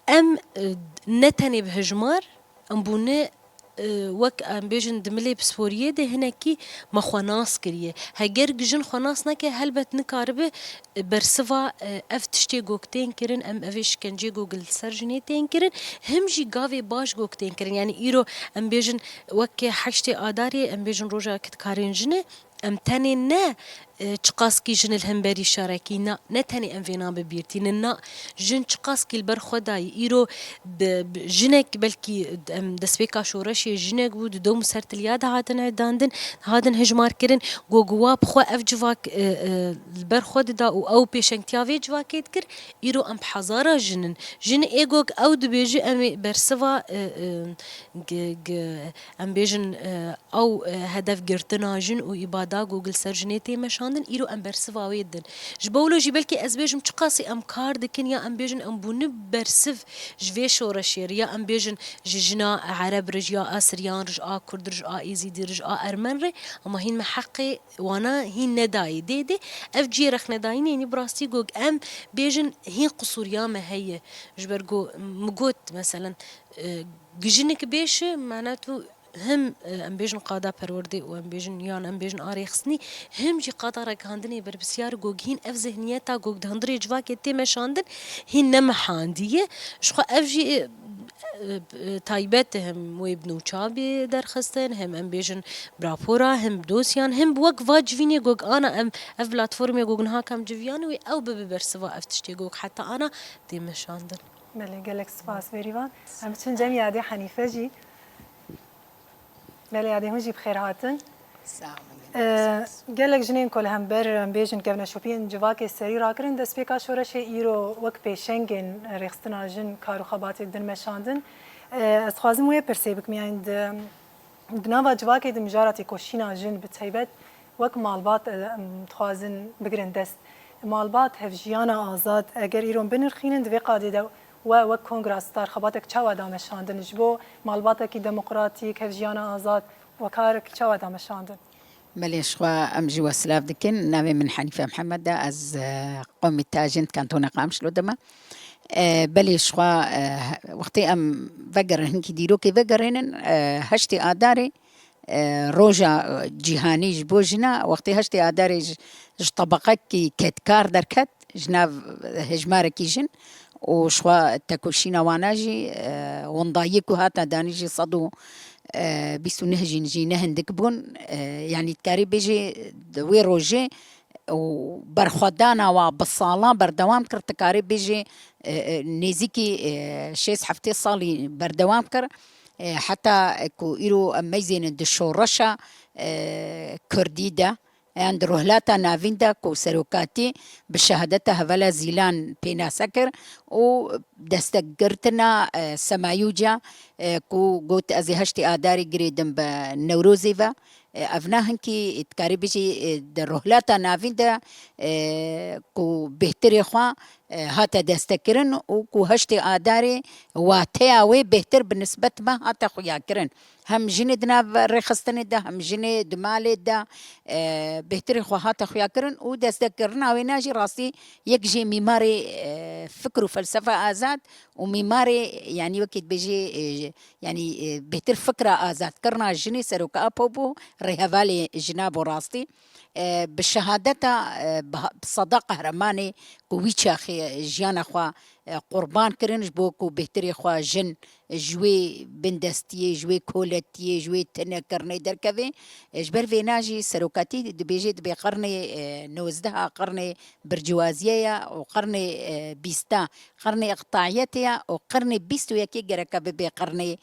em, e, ne tenê bi hejmar, em bûne, e, wek em bêjin di milê pisporiyê de hinekî me xwe nas kiriye. Heger jin xwe nas neke, helbet nikaribe bersiva, e, ev tiştê gog tên kirin, em evê şikencê gog li ser jinê tên kirin, him jî gavê baş gog tên kirin. Yanî îro em bêjin weke heştê Adarê, em bêjin roja kitkarên jinê, em tenê ne, e, çiqaskî jin li hemberî şerekî, na, ne tenê em vêna bi bîr tînin, na, jin çiqaskî li ber xwe dayî. Îro bi, bi jinek belkî em destpêka şoreşê jinek bû, di dom û ser tiliya dihatin edandin, dihatin hejmar kirin. Gog wa bi xwe ev civak, e, e, li ber xwe dida û ew pêşengtiya vê civakê dikir, îro em bi hezara jin in. Jin ê gog ew dibêji em ê bersiva, e, e, g-, g-, em bêjin, e, ew, e, hedef girtina jin û îbada gog li ser jinê tê meşandin, îro em bersiva wê din. Ji bo wilo jî belkî ez bêjim çiqasî em kar dikin ya em bêjin em bûne bersiv ji vê şoreşê re ya em bêjin ji jina Ereb re, ji ya Asiryan re, ji a Kurd re, ji a Êzîdî re, ji a Ermen re, ama hîn me heqê wana hîn nedayê. Dê dê ev cihê rexnedayînê, yanî bi rastî gog em bêjin hîn qisûriya me heye. Ji ber ku min got, meselen, e, gijinik bêşe, mana tu him, e, em bêjin qada perwerdê û em bêjin, yan em bêjin a rêxistinî, him jî qada ragihandinê berpirsiyar gog hîn ev zihniyeta gog di hundirê civakê tê meşandin, hîn nemihandiye. Ji xwe ev jî, e, e, e, taybet e, him wê bi nûça bê derxistin, him em bêjin bi rapora, him bi dosyan, him bi wek va civînê gog ana em, ev platformê gog niha kam civiyane wê ew bibe bersiva ev tiştê gog heta ana tê meşandin. Belê, gelek spas Bêrîvan. Em biçin cem Yadê Henîfe jî. Belê, Yadê, hûn jî bi xêr hatin. Sağ olun. Ee, gelek jinên ku li hember, em bêjin, kevneşopiyên civakê serî rakirin, destpêka şoreşê îro wek pêşengên rêxistina jin kar û xebatê din meşandin. Ee, ez dixwazim wê pirsê bikim, yanî di, di nava civakê de mijara têkoşîna jin bi taybet wek malbat, e, em dixwazin bigirin dest. Malbat, hevjiyana azad, eger îro binirxînin, di vê qadê de we wek Kongra Star xebatek çawa dameşandin? Ji bo malbatekî demokratîk, hevjiyana azad, we karek çawa dameşandin? Belê, ji xwe em jî we silav dikin. Navê min Henîfe Mihemed e. Ez, e, qomîta jin di Kantona Qamişlo de me. E, belê, ji xwe, e, wextê em vegerin, hinkî dîrokê vegerênin, e, heştê Adarê, e, roja, e, cîhanî ji bo jina, wextê heştê Adarê ji, ji tebeqekî kedkar derket, ji nav hejmarekî jin û ji xwe tekoşîna wana jî, e, windayî ku hate danî jî sed û bîst û neh jîn jî ne hindik bûn. E, yanî dikarî bêjî di wê rojê û berxwedana wa bi salan berdewam kir, dikarî bêjî, e, e, nêzîkî, e, şêst heftê salî berdewam kir. E, heta ku îro em meyzênin di şoreşa, e, kurdî de, Yan di Rohlata Navîn de ku serokatî bi şehadeta hevala Zîlan pênase kir û destekgirtina, e, Semayûca, e, ku got, ez ê heştê Adarê girêdim bi Newrozê ve. E, ev ne hinkî dikarî bijî, e, di Rohlata Navîn de, e, ku bêhtirê xwe, e, hate destekirin û ku heştê Adarê wateya wê bêhtir bi nisbet me hate xuyakirin. Hem jinê di nav rêxistinê de, hem jinê di malê de, e, bêhtirê xwe hate xuyakirin û destekirina wêna jî rastî yek jê mîmarê, e, fikr û felsefa azad û mîmarê, yanî wekî dibêjê, e, yanî, e, bêhtir fikra azadkirina jinê seroka Apo bû, rêhevalê jina bû rastî. E, bi şehadeta, e, bi ha-, bi seda qehremanê ku wî çaxê jiyana xwe, e, qurban kirin ji bo ku bêhtirê xwe jin ji wê bindestiyê, ji wê koletiyê, ji wê tinekirinê derkeve. E, ji ber vêna jî serokatî dibêje dibê qirnê, e, nozdeha qirnê bircivaziyê ye û qirnê, e, bîsta qirnê iqtaiyetê ye û qirnê bîst û yekê gereke bibe qirnê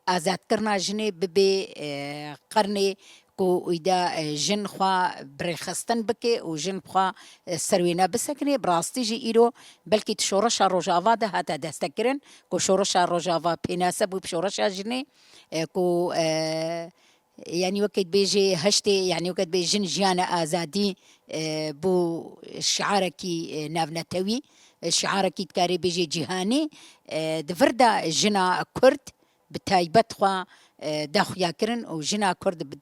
azadkirina jinê, bibe, e, qirnê ku îda, e, jin xwe birêxistin bike û jin xwe, e, ser wêne bisekine. Bi rastî jî îro belkî di şoreşa Rojava de hate destekirin, ku şoreşa Rojava pênase bû bi şoreşa jinê, e, ku, e, yanî weke dibêjê heştê, yanî weke dibê jin jiyane azadî, e, bû şiarekî, e, navnetewî, e, şiarekî dikarê bêjê cîhanî, e, di vir de jina Kurd bi taybet xwe, e, daxuya kirin û jina Kurd bi,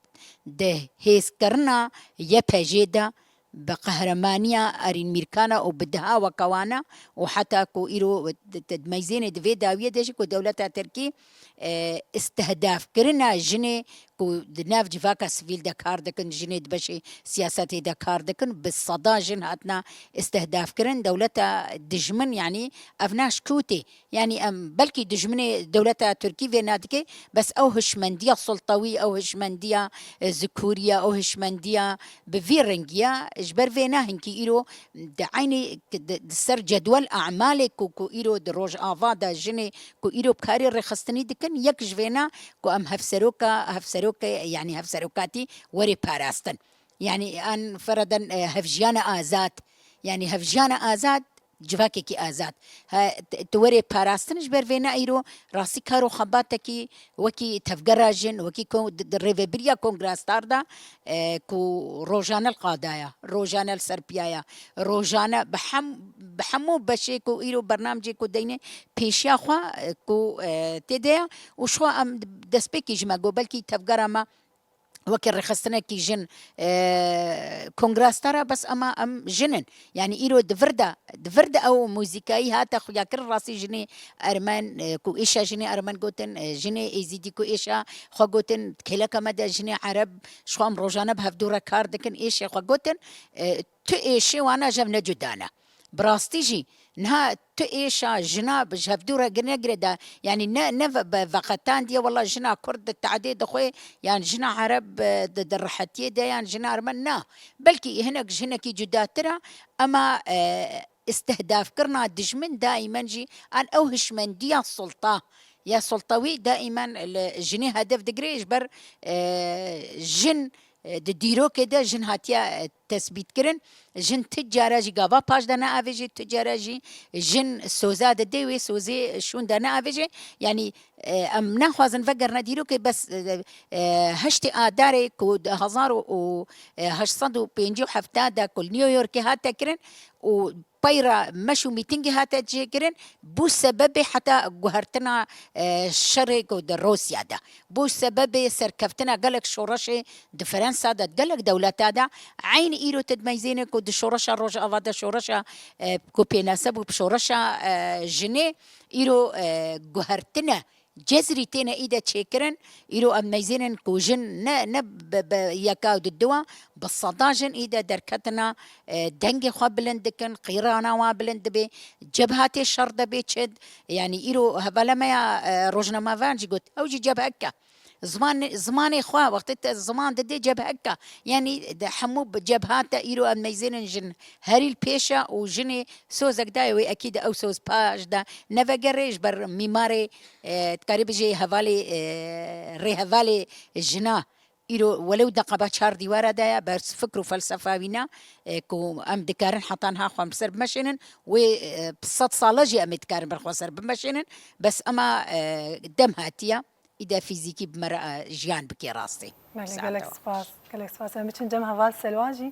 di hêzkirina Y P J de bi qehremaniya Arîn Mîrkana û bi deha weke wana û heta ku îro di, di, di meyzênê di vê dawiyê de jî ku dewleta Tirkî, e, îstihdafkirina jinê ku di nav civaka sivîl de kar dikin, jinê di beşê siyasetê de kar dikin, bi seda jin hatina îstihdafkirin. Dewleta dijmin, yanî ev naşkûtê. Yanî em belkî dijminê dewleta Tirkî vê nadike, bes ew hişmendiya sultewî, ew hişmendiya, e, zikûriya, ew hişmendiya bi vî rengiya, ji ber vê ne hinkî îro di eynî, di, di ser cedwel emalê ku, ku îro di Rojava de jinê ku îro bi karê rêxistinî dikin, yek ji vêna ku em hevseroka, hevseroke, yanî hevserokatî were parastin. Yanî an fereden, e, hevjiyana azad, yanî hevjiyana azad, civakekî azad. He, t-, tu werê parastin ji ber vê ne îro rastî kar û xebatekî wekî tevgera jin, wekî kon-, di, di rêvebiriya Kongra Star de, e, ku rojane li qadaya, rojane li ser piyaya, rojane bi hem-, bi hemû beşê ku îro bernamcê ku deyne pêşiya xwe, e, ku, e, tê de ye û ji xwe em destpêkî ji me got belkî tevgera me weke rêxistinekî jin, e, Kongra Star e, bes ema em jin in. Yanî îro di vir de, di vir de ew muzîkayî hate xuyakirin, rastî jinê Ermen, e, ku êşa jinê Ermen gotin, e, jinê Êzîdî ku êşa xwe gotin, kêleka me de jinê Ereb, ji xwe em rojane bi hevdû re kar dikin, êşê xwe gotin, e, tu êşê wana ji hev ne cuda ne. Bi rastî jî, niha tu êşa jina bi ji hevdû re negire de, yanî ne, ne ve-, be-, veqetandiye, wela jina Kurd di tehdê dixwe, yan jina Ereb, e, di, di rehetiyê de, yan jina Ermen, na. Belkî hinek ji hinekî cudatir e, ema, e, îstihdafkirina dijmin daîmen jî an ew hişmendiya sulta, ya sulta wî daîmen li jinê hedef digire, ji ber, e, jin, e, di dîrokê de jin hatiye, e, tesbîtkirin. Jin ti cara jî gava paş de neavêjê, ti cara jî jin soza dide wê sozê şûn de neavêjê. Yanî, e, em naxwazin vegerine dîrokê, bes, e, e, heştê Adarê ku di hezar û, û, e, heşt sed û pêncî û heft de ku li New Yorkê hate kirin û peyra meş û mîtingê hate çêkirin, bû sebebê heta guhertina, e, şerê ku di Rûsya de, bû sebebê serkeftina gelek şoreşê di Fransa de, di gelek dewleta de. Eynî îro tu dimeyzêne ku di şoreşa Rojava de, şoreşa, e, ku pênase bû bi şoreşa, e, jinê, îro, e, guhertine cezrî têne îde çêkirin. Îro em meyzênin ku jin ne, ne bi, bi yeka û di diwa, bi seda jin îde derketina, e, dengê xwe bilind dikin, qîrana wan bilind dibe, cebhatê şer de bê çi. Yanî îro hevala me ya, e, rojnamevan jî got, ew jî cebhek e. Ziman, zimanê xwe, wextê te ziman didê cebhek e. Yanî di hemû bi cebhat de îro em meyzênin jin herî li pêş e û jinê sozek daye wê, ekîd ew soz paş de nevegere ji ber mîmarê, e, dikarî bijê hevalê, e, rêhevalê jina Îro welew deqeba çar dîwara de ye, bes fikr û felsefa wî ne, e, ku em dikarin heta niha xwe bi ser bimeşênin, wê, e, bi sed sala jî em ê dikarin ber xwe ser bimeşênin, bes ema, e, dem hatiye, îde fîzîkî bi me re, e, jiyan bikê rastî. Belê, gelek spas, gelek spas. Em biçin cem heval Selwa jî.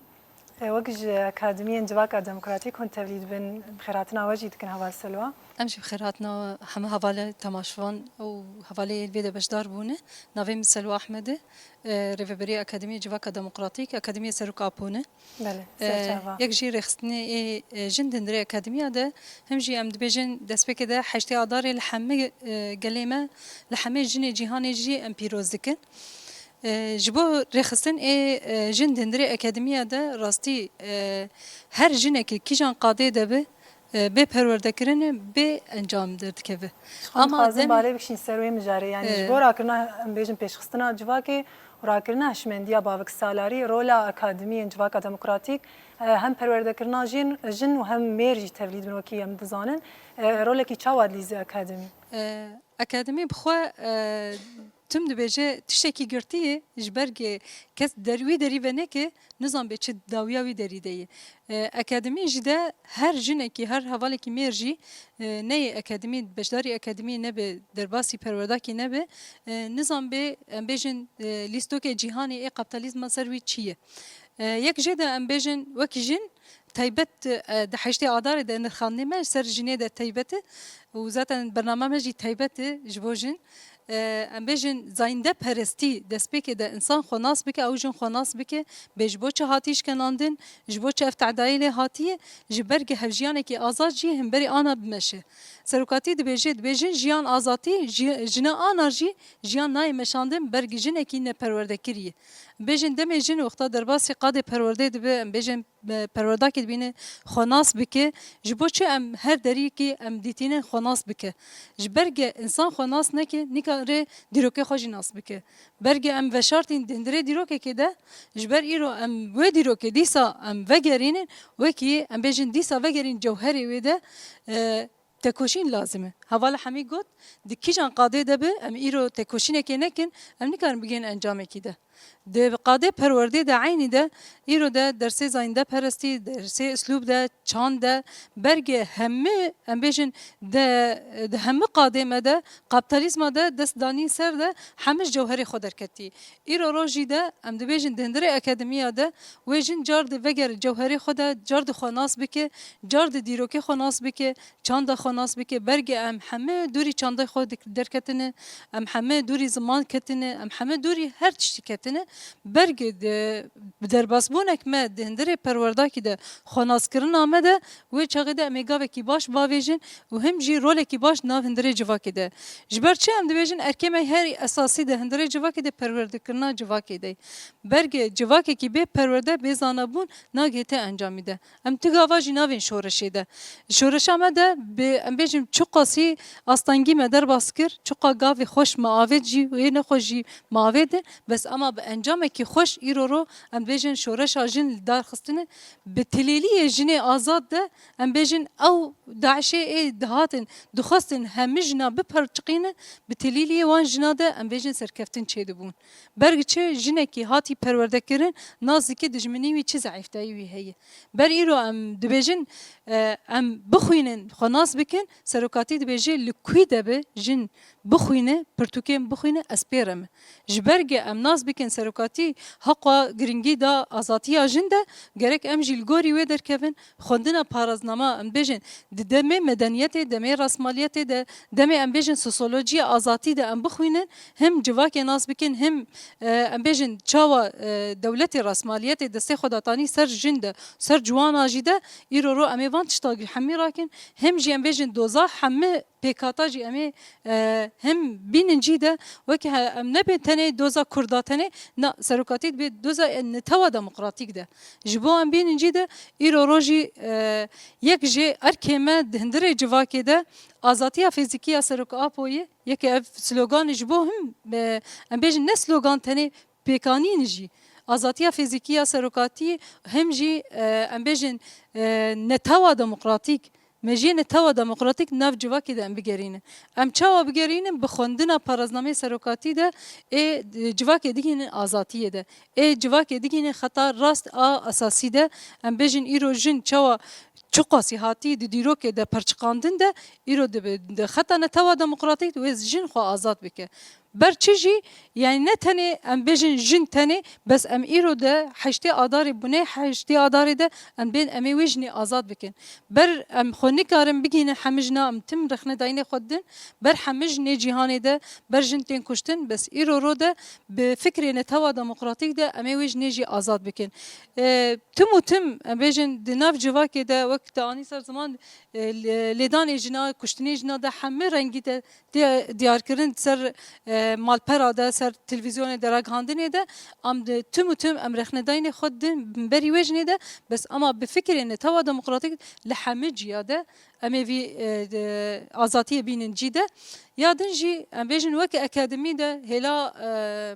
E, wek ji Akademiyên Civaka Demokratîk hûn tevlî dibin, bi xêrhatina we jî dikin heval Selwa. Em jî bi xêrhatina hemû hevalê temaşevan û hevalê yên vê de beşdar bûne. Navê min Selwa Ahmed e. E, Rêveberiya Akademiyê Civaka Demokratîk, Akademiyê Serok Apo ne. Belê, E, serçava. Yek jî rêxistinê ê, e, jin di hundirê akademiya de, him jî em dibêjin destpêkê de heştê Adarê li hemî, e, gelê me, li hemê jinê cîhanê jî em pîroz dikin. E, ji bo rêxistin ê, e, jin di hundirê akademiya de rastî, e, her jinekî kîjan qadê de be, e, bê perwerdekirinê bê encam derdikeve. Ji xwe Ama dixwazim demê balê bikişîn ser wê mijarê. Yanî ji E. bo rakirina, em bêjin pêşxistina civakê û rakirina hişmendiya baviksalarî, rola akademiyên civaka demokratîk, e, hem perwerdekirina jin, jin û hem mêr jî tevlî dibin wekî em dizanin. E, rolekî çawa dilîze akademî? E, akademî bi xwe, e, tim dibêje tiştekî girtî ye, ji ber ke kes der-, wî derî veneke, nizan bê çi dawiya wî derî de ye. E, akademî jî de her jinekî, her hevalekî mêr jî, e, neyê akademî, beşdarî akademî nebe, derbasî perwerdakî nebe, e, nizan bê, em bêjin, e, lîstokê cîhanê ê kapitalizma ser wî çi ye. E, yek jê de em bêjin wekî jin, taybet, e, di heştê Adarê de nirxandinê me ser jinê de taybet e û zaten bernama me jî taybet e ji bo jin. E, em bêjin zayîndeperestî destpêkê de însan xwe nas bike, ew jin xwe nas bike, bê ji bo çi hatî şkenandin, ji bo çi ev tedayî lê hatiye, ji ber ke hevjiyanekî azad jî himberî ana bimeşe. Serokatî dibêje, dibêjin jiyan azadî, ji-, jina ana jî jiyan nayê meşandin, ber ke jinekî neperwerdekirî ye. Bêjin demê jin wexta derbasî qadê perwerdê dibe, em bêjin, e, perwerdakê dibîne xwe nas bike. Ji bo çi em her derîkî em dîtînin xwe nas bike? Ji ber ke însan xwe nas neke, nikare dîrokê xwe jî nas bike. Ber ke em veşartîn di hundirê dîrokekê de, ji ber îro em wê dîrokê dîsa em vegerînin, wekî em bêjin dîsa vegerîn cewherê wê de, e, tekoşîn lazim e. Heval Hemî got, di kîjan qadê de be, em îro tekoşînekê nekin, em nikarin bigihên encamekî de. Di qadê perwerdê de eynî de, îro de dersê zayîndeperestî, dersê uslûb de, çand de, ber ke hemî, em bêjin, de, di hemî qadê me de, kapitalizma de dest danîn ser de, hemî ji cewherê xwe derketî. Îro rojî de, em dibêjin di hundirê akademiya de, wê jin car di veger cewherê xwe de, car di xwe nas bike, car di dîrokê xwe nas bike, çanda xwe nas bike, ber ke em hemî dûrî çandê xwe dik-, derketine, em hemî dûrî ziman ketine, em hemî dûrî her tiştî ketine, ber ke di, bi derbasbûnek me di hundirê perwerdakî de xwenaskirina me de, wê çaxê de em ê gavekî baş bavêjin û him jî rolekî baş nav hundirê civakê de. Ji ber çi em dibêjin erkê me herî esasî di hundirê civakê de perwerdekirina civakê de ye. Ber ke civakekî bê perwerde, bê zanabûn nagihête encamî de. Em tu gava jî navên şoreşê de. Şoreşa me de bi, em bêjin, çiqasî astengî me derbas kir, çiqa gavê xweş me avêt jî, wê nexweş jî me avêtin, bes ema bi encamekî xweş îro ro, em bêjin, şoreşa jin li dar xistine. Bi tilêliyê jinê azad de, em bêjin, ew DAIŞê ê dihatin, dixwestin hemî jina biperçiqînin, bi tilîliyê wan jina de, em bêjin, serkeftin çêdibûn. Ber çi? Jinekî hatî perwerdekirin, nas dike dijminî wî çi zeîftayî wî heye. Ber îro em dibêjin, e, em bixwînin, xwe nas bikin, serokatî dibêje li kwî de be, jin bixwîne, pirtûkên bixwîne, ez pê re me. Ji ber ge em nas bikin serokatî heqa giringî da azatiya jin de, gerek em jî li gorî wê derkevin, xwendina paraznama, em bêjin, di demê medeniyetê, demê rasmaliyetê de, demê em bêjin sosyolojiya azatî de em bixwînin, him civakê nas bikin, him, e, em bêjin çawa, e, dewletê rasmaliyetê destê xwe datanî ser jin de, ser ciwana jî de, îro ro em ê van tişta hemî rakin, him jî em bêjin doza hemî pêkata jî em ê, e, him bînin cî de, weke he-, em nebê tenê doza Kurda tenê, na, serokatî dibê doza, e, netewa demokratîk de. Ji bo em bînin cî de, îro rojî, e, yek ji erkê me di hundirê civakê de azatiya fîzîkî ya Serok Apoyê, yeke ev sloganê ji bo him, e, em bêjin ne slogan tenê pêkanîn jî. Azatiya fîzîkî ya serokatî him jî, e, em bêjin, e, netewa demokratîk, Me jê netewa demokratîk nav civakê de em bigerînin. Em çawa bigerînin? Bi xwendina paraznameyê serokatî de ê civakê digihînin azatiyê de. Ê civakê digihînin xeta rast a esasî de. Em bêjin îro jin çawa çiqasî hatî di dîrokê de perçiqandin de, îro dibe di xeta netewa demokratîk wê jin xwe azad bike. Ber çi jî, yani ne tenê em bêjin jin tenê, bes em îro de heştê adarê, bûnê heştê adarê de em bên em ê wê jinê azad bikin. Ber em xwe nikarin bigihînin hemî jina, em tim rexnedayînê xwe didin, ber hemî jinê cîhanê de, ber jin tên kuştin, bes îro ro de bi fikrê netewa demokratîk de em ê wê jinê jî azad bikin. E, tim û tim, em bêjin di nav civakê de wek te anî ser ziman, e, lê-, lêdanê jina, kuştinê jina de hemî rengî de tê diyarkirin, ser, e, malpera de, ser televîzyonê de, ragihandinê de, em di tim û tim em rexnedayînê xwe didin berî wê jinê de, bes ema bi fikirê netewa demokratîk li hemî ciya de em ê vî, e, de, azatiyê bînin cî de. Ya din jî em bêjin weke akademî de hêla, e,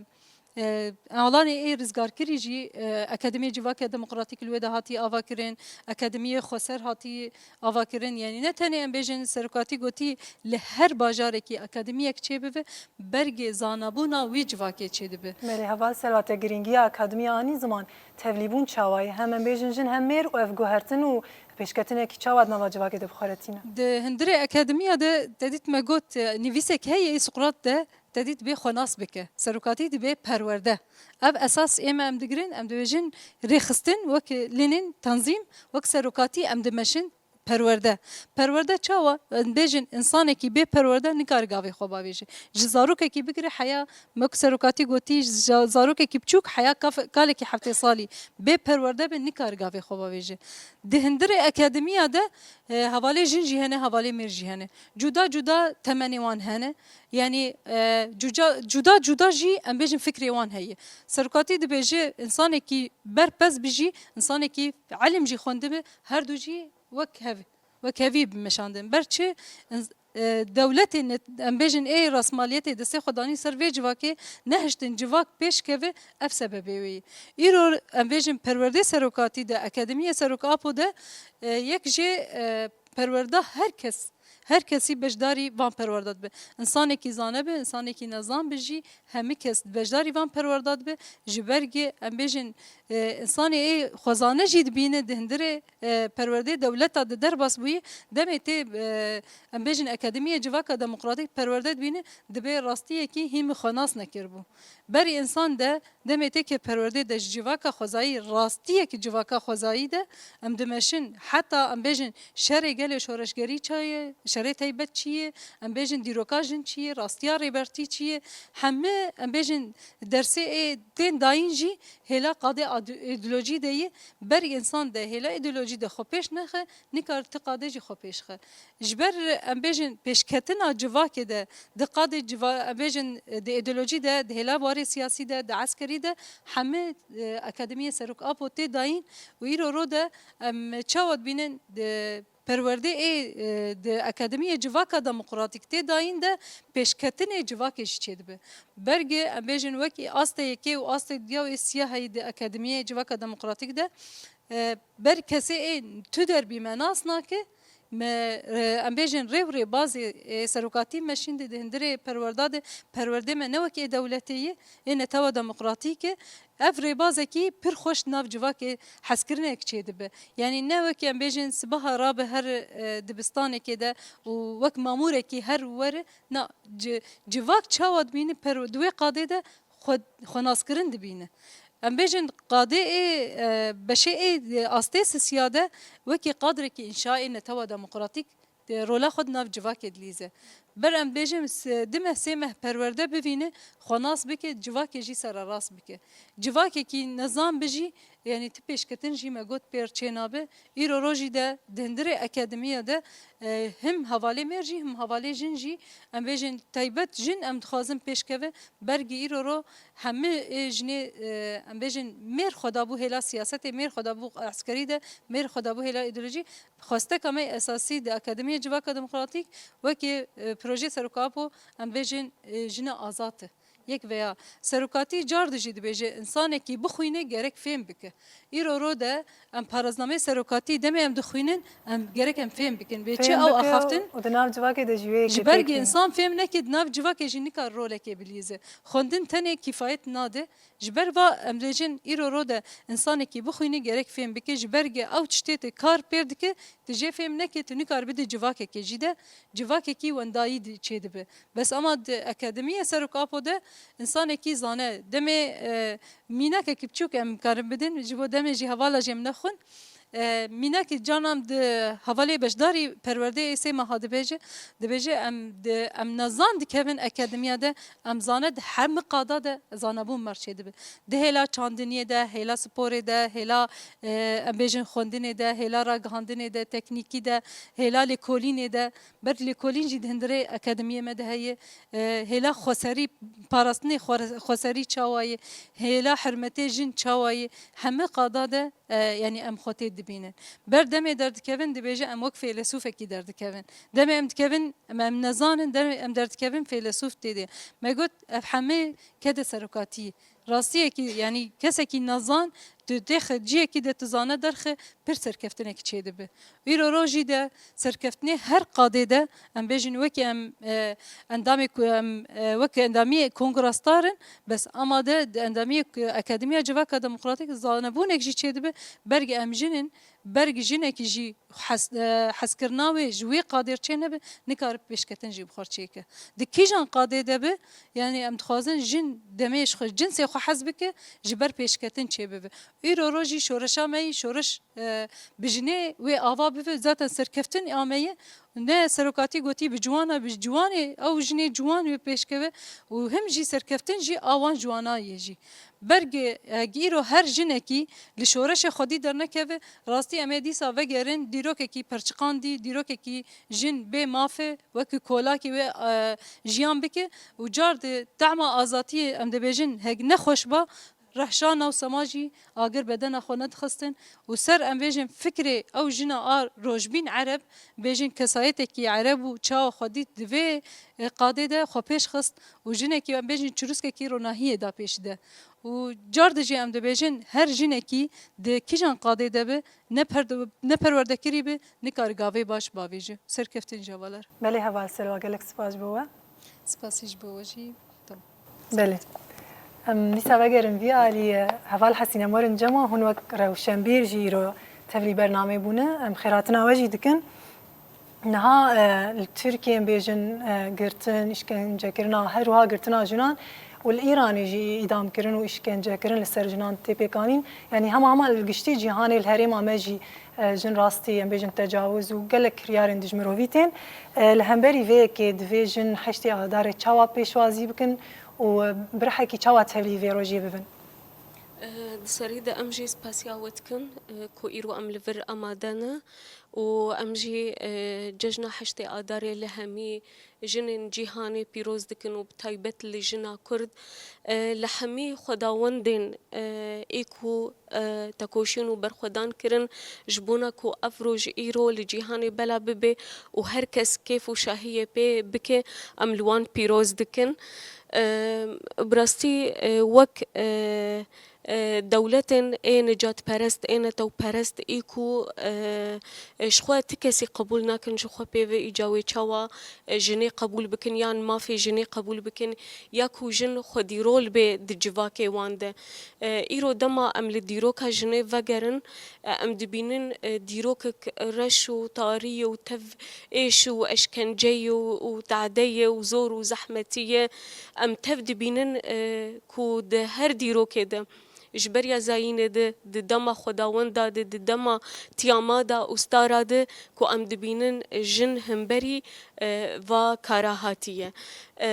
e, alanê ê rizgarkirî jî, e, Akademiyê Civaka Demokratîk li wê de hatî avakirin, Akademiyê Xweser hatî avakirin. Yanî ne tenê em bêjin serokatî gotî li her bajarekî akademiyek çêbibe, bergê zanabûna wî civakê çêdibe. Belê, heval Selwa, te girîngiya akademiya anî ziman, tevlîbûn çawa ye? Hem em bêjin jin hem mêr û ev guhertin û pêşketinekî çawa di nava civakê de bi xwe re tîne? Di hundirê akademiya de te dît me got, e, nivîsek heye, ê Suqrat de te dît dibê xwe nas bike. Serokatî dibê perwerde. Ev esas ê me em digirin, em dibêjin rêxistin wek Lenin, tanzîm, wek serokatî em dimeşin perwerde. Perwerde çawa? Em bêjin, insanekî bê perwerde nikare gavê xwe bavêje. Ji zarokekî bigire heya, me ku serokatî gotî, ji zarokekî biçûk heya kaf-, kalekî heftê salî bê perwerde be, nikare gavê xwe bavêje. Di hundirê akademiya de, e, hevalê jin jî hene, hevalê mêr jî hene. Cuda cuda temenê wan hene. Yanî, e, cuca-, cuda cuda jî em bêjin fikrê wan heye. Serokatî dibêje, insanekî berpez bi jî, insanekî ilim jî xwendibe, her du jî wek hev, wek hevî bimeşandin. Ber çi? Ins-, e, dewletê ne-, em bêjin ê rasmaliyetê destê xwe danî ser vê civakê, nehiştin civak pêş keve, ev sebebê wê ye. Îro em bêjin perwerdê serokatî de, akademiyê Serok Apo de, e, yek jê, e, perwerda her kes, her kesî beşdarî van perwerda dibe. Însanekî zane be, însanekî nezan be jî, hemî kes beşdarî van perwerda dibe. Ji ber ku em bêjin, e, însanê ê xwezane jî dibîne di hundirê, e, perwerdê dewleta de derbas bûyî, demê tê, e, em bêjin Akademiyê Civaka Demokratîk perwerde dibîne, dibê rastiyekî hîn bi xwe nas nekiribû. Berî însan de demê tê ke perwerdê de ji civaka xwezayî, rastiyekî civaka xwezayî de em dimeşin, heta em bêjin şerê gelê şoreşgerî çi ye, şerê teybet çi ye, em bêjin dîroka jin çi ye, rastiya Rêbertî çi ye, hemî em bêjin dersê ê tên dayîn jî hêla qadê ad-, îdeolojî de ye. Berî însan de hêla îdeolojî de xwe pêş nexe, nikare ti qadê jî xwe pêş xe. Ji ber, em bêjin, pêşketina civakê de, di qadê civa-, em bêjin, di îdeolojî de, di hêla warê siyasî de, di eskerî de, hemî, e, Akademiyê Serok Apo tê dayîn û îro ro de em çawa dibînin, di perwerdê ê, e, di Akademiyê Civaka Demokratîk tê dayîn de pêşketinê civakê jî çêdibe. Bergê, em bêjin, wekî astê yekê û astê duya û ê siya heyî di Akademiyê Civaka Demokratîk de, e, ber kesê ê tu derbî me nas nake, me, e, em bêjin rê û rêbazê, e, serokatî me şîn di, di hundirê perwerda de, perwerdê me ne wekî ê dewletê ye, ê netewa demokratîk e. Ev rêbazekî pir xweş nav civakê hezkirinek çêdibe. Yanî ne wekî em bêjin sibaha rabe her, e, dibistanekê de û wek mamûrekî her were, na, ci-, civak çawa dibîne per-, di wê qadê de xwe, xwenaskirin dibîne. Em bêjin qadê ê, e, beşê ê, e, astê sisiya de wekî qadrekî înşaê netewa demokratîk, e, rola xwe di nav civakê dilîze. Ber em bêjin s-, du meh sê meh perwerde bivîne, xwe nas bike, civakê jî sererast bike. Civakekî nezan bi jî, yanî ti pêşketin jî me got pêr çênabe. Îro rojî de di hundirê akademiya de, e, him hevalê mêr jî, him hevalê jin jî, em bêjin taybet jin em dixwazin pêşkeve. Bergî îro ro hemî ê jinê, e, em bêjin mêr xwe dabû hêla siyasetê, mêr xwe dabû eskerî de, mêr xwe dabû hêla îdeolojî. Xwesteka me esasî di Akademiyê Civaka Demokratîk wekî, e, projeyê Serok Apo, em bêjin, e, jina azad e. Yek veya serokatî car di jî dibêje, insanekî bixwîne gerek fêm bike. Îro ro de em paraznameyê serokatî demê em dixwînin, em gerek em fêm bikin. Vê çi ew axaftin? Û di nav civakê de jî wê yekê. Ji ber ku insan fêm neke, di nav civakê jî nikar rolekê bilîze. Xwendin tenê kîfayet nade. Ji ber va em dibêjin îro ro de insanekî bixwîne gerek fêm bike. Ji ber ge ew tiştê te kar pêr dike, tu jê fêm neke, tu nikar bide civakekê jî de, civakekî wendayî di-, çêdibe. Bes ama di akademiyê Serok Apo de insanekî zane. Demê, e, mînakekî biçûk em karin bidin, ji bo demê jî hevala jê em nexwin. E, mînakî canan di hevalê beşdarî perwerdeyê Êsê Meha dibêje, dibêje em di, em nezan dikevin akademiya de, em zane di hemî qada de zanebûn mer çêdibe. Di hêla çandiniyê de, hêla sporê de, hêla, e, em bêjin xwendinê de, hêla ragihandinê de, teknîkî de, hêla lêkolînê de, ber lêkolîn jî di hundirê akademiyê me de heye. E, hêla xweserî, parastinê xwe-, xweserî çawa ye, hêla hurmetê jin çawa ye, hemî qada de, e, yanî em xwe tê dibînin. Ber demê derdikevin, dibêje em wek feylesûfekî derdikevin. Demê em dikevin, em, em nezanin, demê em derdikevin feylesûf tê de. Me got, ev hemê kede serokatî. Rastiyekî, yanî kesekî nezan, tu dêxe ciyekî de tu zane derxe, pir serkeftinek çêdibe. Îro rojî de serkeftinê her qadê de, em bêjin wekî em, e, endamê ku em, e, wekî endamiyê kongra star in, bes ama de di endamiyê ku Akademiya Civaka Demokratîk zanebûnek jî çêdibe, berge em jin in, berge jinekî jî hez-, e, hezkirina wê ji wê qadê çê nebe, nikare pêşketin jî bi xwe çêke. Di kîjan qadê de be, yanî em dixwazin jin demê ji xwe, cinsê xwe hez bike, ji ber pêşketin çêbibe. Îro roj jî şoreşa me yî şoreş, e, bi jinê wê ava bibe, zaten serkeftin a me ye. Ne serokatî gotî bi ciwana, bi ciwanê, ew jinê ciwan wê pêşkeve û him jî serkeftin jî a wan ciwana ye jî. Berge, e, îro her jinekî li şoreşê xwedî dernekeve, rastî em ê dîsa vegerin dîrokekî perçiqandî, dîrokekî jin bê maf e, wekî kolakî wê, e, jiyan bike û car di tehma azatiyê em dibêjin hek nexweş ba, rehşana û sema jî agir bedena xwe nedixistin û ser em bêjin fikrê ew jina a rojbîn ereb, bêjin kesayetekî ereb û çawa xwe dît di vê, e, qadê de xwe pêş xist û jinekî em bêjin çirûskekî ronahiyê da pêş de. Û car di jî em dibêjin her jinekî di kîjan qadê de be, ne perde-, ne perwerdekirî be, nikare gavê baş bavêje. Serkeftin ji hevalar. Belê heval Selwa, gelek spas ji bo we. Spasî ji bo we jî. Tamam. Belê. Em dîsa vegerin vî alî, e, heval Hesîn, em werin cem we, hûn wek rewşenbîr jî îro tevlî bernameyê bûne. Em xêrhatina we jî dikin. Niha, e, li Tirkiyê em bêjin, e, girtin, îşkencekirina, her wiha girtina jinan û li Îranê jî îdamkirin û îşkencekirin li ser jinan tê pêkanîn. Yanî hema hema li giştî cîhanê li herêma me jî, e, jin rastî, em bêjin, tecawiz û gelek kiryarên dijmirovî tên. E, li hemberî vê yekê divê jin heştê Adarê çawa pêşwazî bikin û, e, bi rihekî çawa tevlî vê rojê bibin? E, di serî de em jî spasiya we dikin, e, ku îro em li vir amade ne û em jî, e, cejna heştê Adarê li hemî jinên cîhanê pîroz dikin û bi taybet li jina Kurd, e, li hemî xwedawendên, e, ê ku, e, tekoşîn û berxwedan kirin ji bona ku ev roj îro li cîhanê bela bibe û her kes kêf û şahiyê pê bike, em li wan pîroz dikin. E, bi rastî, e, wek, e, e, dewletên ê nicatperest, ê netewperest, ê ku, e, e, ji xwe ti kesî qebûl nakin, ji xwe pê ve îca wê çawa, e, jinê qebûl bikin yan mafê jinê qebûl bikin, ya ku jin xwedîrol bê di civakê wan de. E, îro dema em li dîroka jinê vegerin, e, em dibînin, e, dîrokek reş û tarî ye û tev êş û eşkence ye û, û tade ye û zor û zehmetî ye. Em tev dibînin, e, ku di her dîrokê de, ji beriya zayînê de, di dema xwedawenda de, di dema tiyama da û stara de, ku em dibînin jin himberî, e, va kara hatiye. E,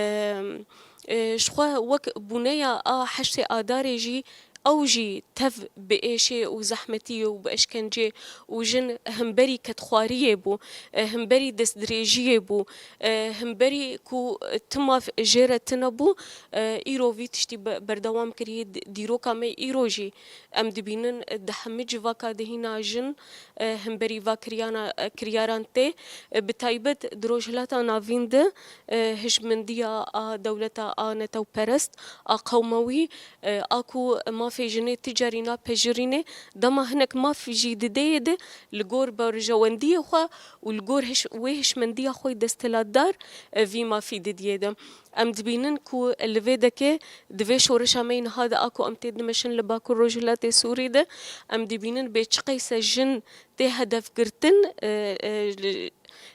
e, ji xwe wek bûneya a heştê Adarê jî Ew jî tev bi êşê û zehmetiyê û bi eşkencê û jin himberî kedxwariyê bû, e, himberî destdirêjiyê bû, e, himberî ku tim maf jê re tune bû, e, îro vî tiştî be-, berdewam kiriye. Di-, dîroka me îro jî em dibînin, e, di hemî civaka de hîna jin, e, himberî va kiryana-, e, kiryaran tê. E, bi taybet di Rojhilata Navîn de, e, hişmendiya a dewleta a netewperest, a qewmewî, e, a ku mafê jinê ti carî napejirîne, dema hinek maf jî dideyê de li gor berjewendiyê xwe û li gor hiş-, wê hişmendiya xwe yê desthilatdar, e, vî mafî didiyê de. Em dibînin ku li vê dekê di vê şoreşa me yê niha de a ku em tê dimeşin li Bakur Rojhilatê Sûrî de, em dibînin bê çiqeyse jin tê hedefgirtin, e, e, li,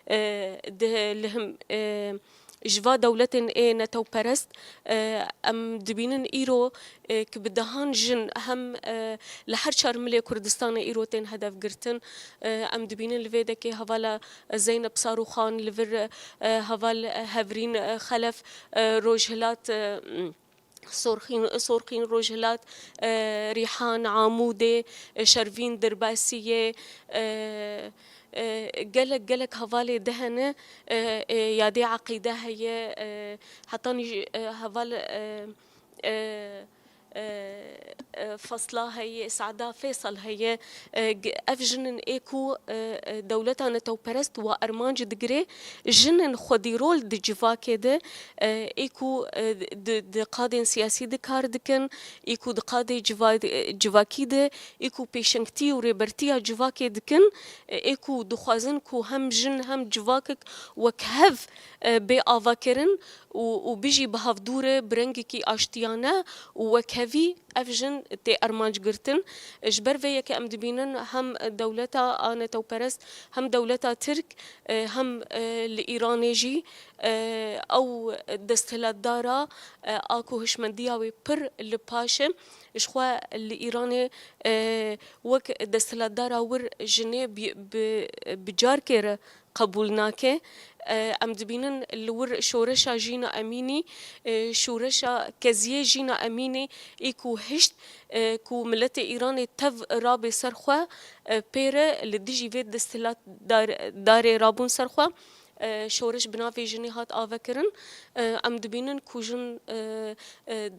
e, di, li him, e, ji va dewletên ê netewperest, e, em dibînin îro, e, ki bi dehan jin hem, e, li her çar milê Kurdistanê îro tên hedefgirtin. E, em dibînin li vê dekê hevala Zeynep Sarûxan, li vir, e, heval, e, Hevrîn, e, Xelef, e, Rojhilat, e, Sorxîn, Sorxîn Rojhilat, e, Rîhan, Amûdê, e, Şervîn, Dirbasiyê, e, e, gelek, gelek hevalê de hene, e, e, Yadê Eqîde heye, e, hetanî jî, e, heval, e, e, e, e, Fasla heye, Seada Fêsal heye, e, g-, ev jinên ê ku, e, e, dewleta netewperest wa armanc digire, jinên xwedî rol di civakê de, e, ê ku, e, di, di qadên siyasî de kar dikin, ê ku di qadê civa-, e, civakî de, ê ku pêşengtî û rêbertiya civakê dikin, e, ê ku dixwazin ku hem jin hem civakek wek hev, e, bê avakirin û, û bijî bi hevdû re bi rengekî aştiyane û wekhevî ev jin tê armanc girtin. Ji ber vê yekê em dibînin hem dewleta a netewperest, hem dewleta Tirk, e, hem, e, li Îranê jî, e, ew desthilatdara, e, a ku hişmendiya wê pir li paş e, jixwe li Îranê, e, wek desthilatdara wir jinê bi, bi, bi carkê re qebûl nake. E, em dibînin li wir şoreşa Jîna Emînî, e, şoreşa keziyê Jîna Emînê ê ku hişt, e, ku miletê Îranê tev rabe ser xwe, e, pê re li dijî vê desthilatdar-, darê rabûn ser xwe, e, şoreş bi navê jinê hat avekirin. E, em dibînin ku jin, e, e,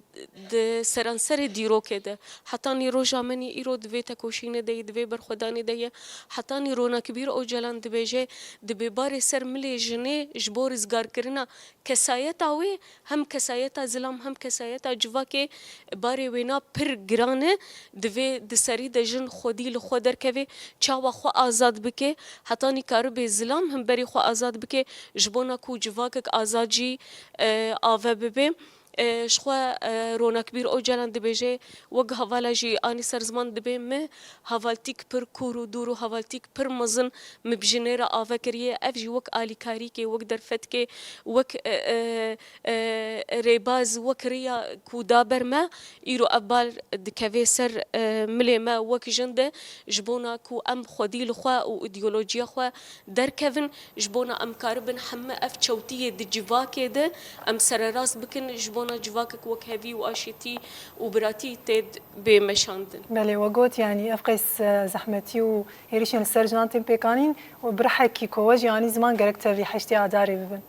di seranserê dîrokê de, hetanî roja me nî îro di vê tekoşînê de ye, di vê berxwedanê de ye, hetanî Ronakbîr Ocalan dibêje, dibê barê ser milê jinê ji bo rizgarkirina kesayeta wê, hem kesayeta zilam, hem kesayeta civakê, barê wêna pir giran e. Divê di serî de jin xwedî li xwe derkeve, çawa xwe azad bike, hetanî karibe zilam himberî xwe azad bike, ji bona ku civakek azad jî, e, ave bibe. E, ji xwe, e, Ronakbîr Ocalan dibêje, wek hevala jî anî ser ziman, dibê me hevaltîk pir kûr û dûr û hevaltîk pir mezin min bi jinê re ave kiriye. Ev jî wek alîkarîkê, wek derfetkê, wek, e, e, e, rêbaz, wek rêya ku da ber me, îro ev bal dikeve ser, e, milê me wek jin de, ji bona ku em xwedî li xwe û îdeolojiya xwe derkevin, ji bona em karibin heme ev çewtiyê di civakê de em sererast bikin, ji bona civakek wekhevî û aşîtî û biratî tê bê meşandin. Belê, we got, yanî ev qeys, e, zehmetî û hêrişên li ser jinan tên pêkanîn û bi rihekî ku we jî anî ziman gerek tevî heştê Adarê bibin.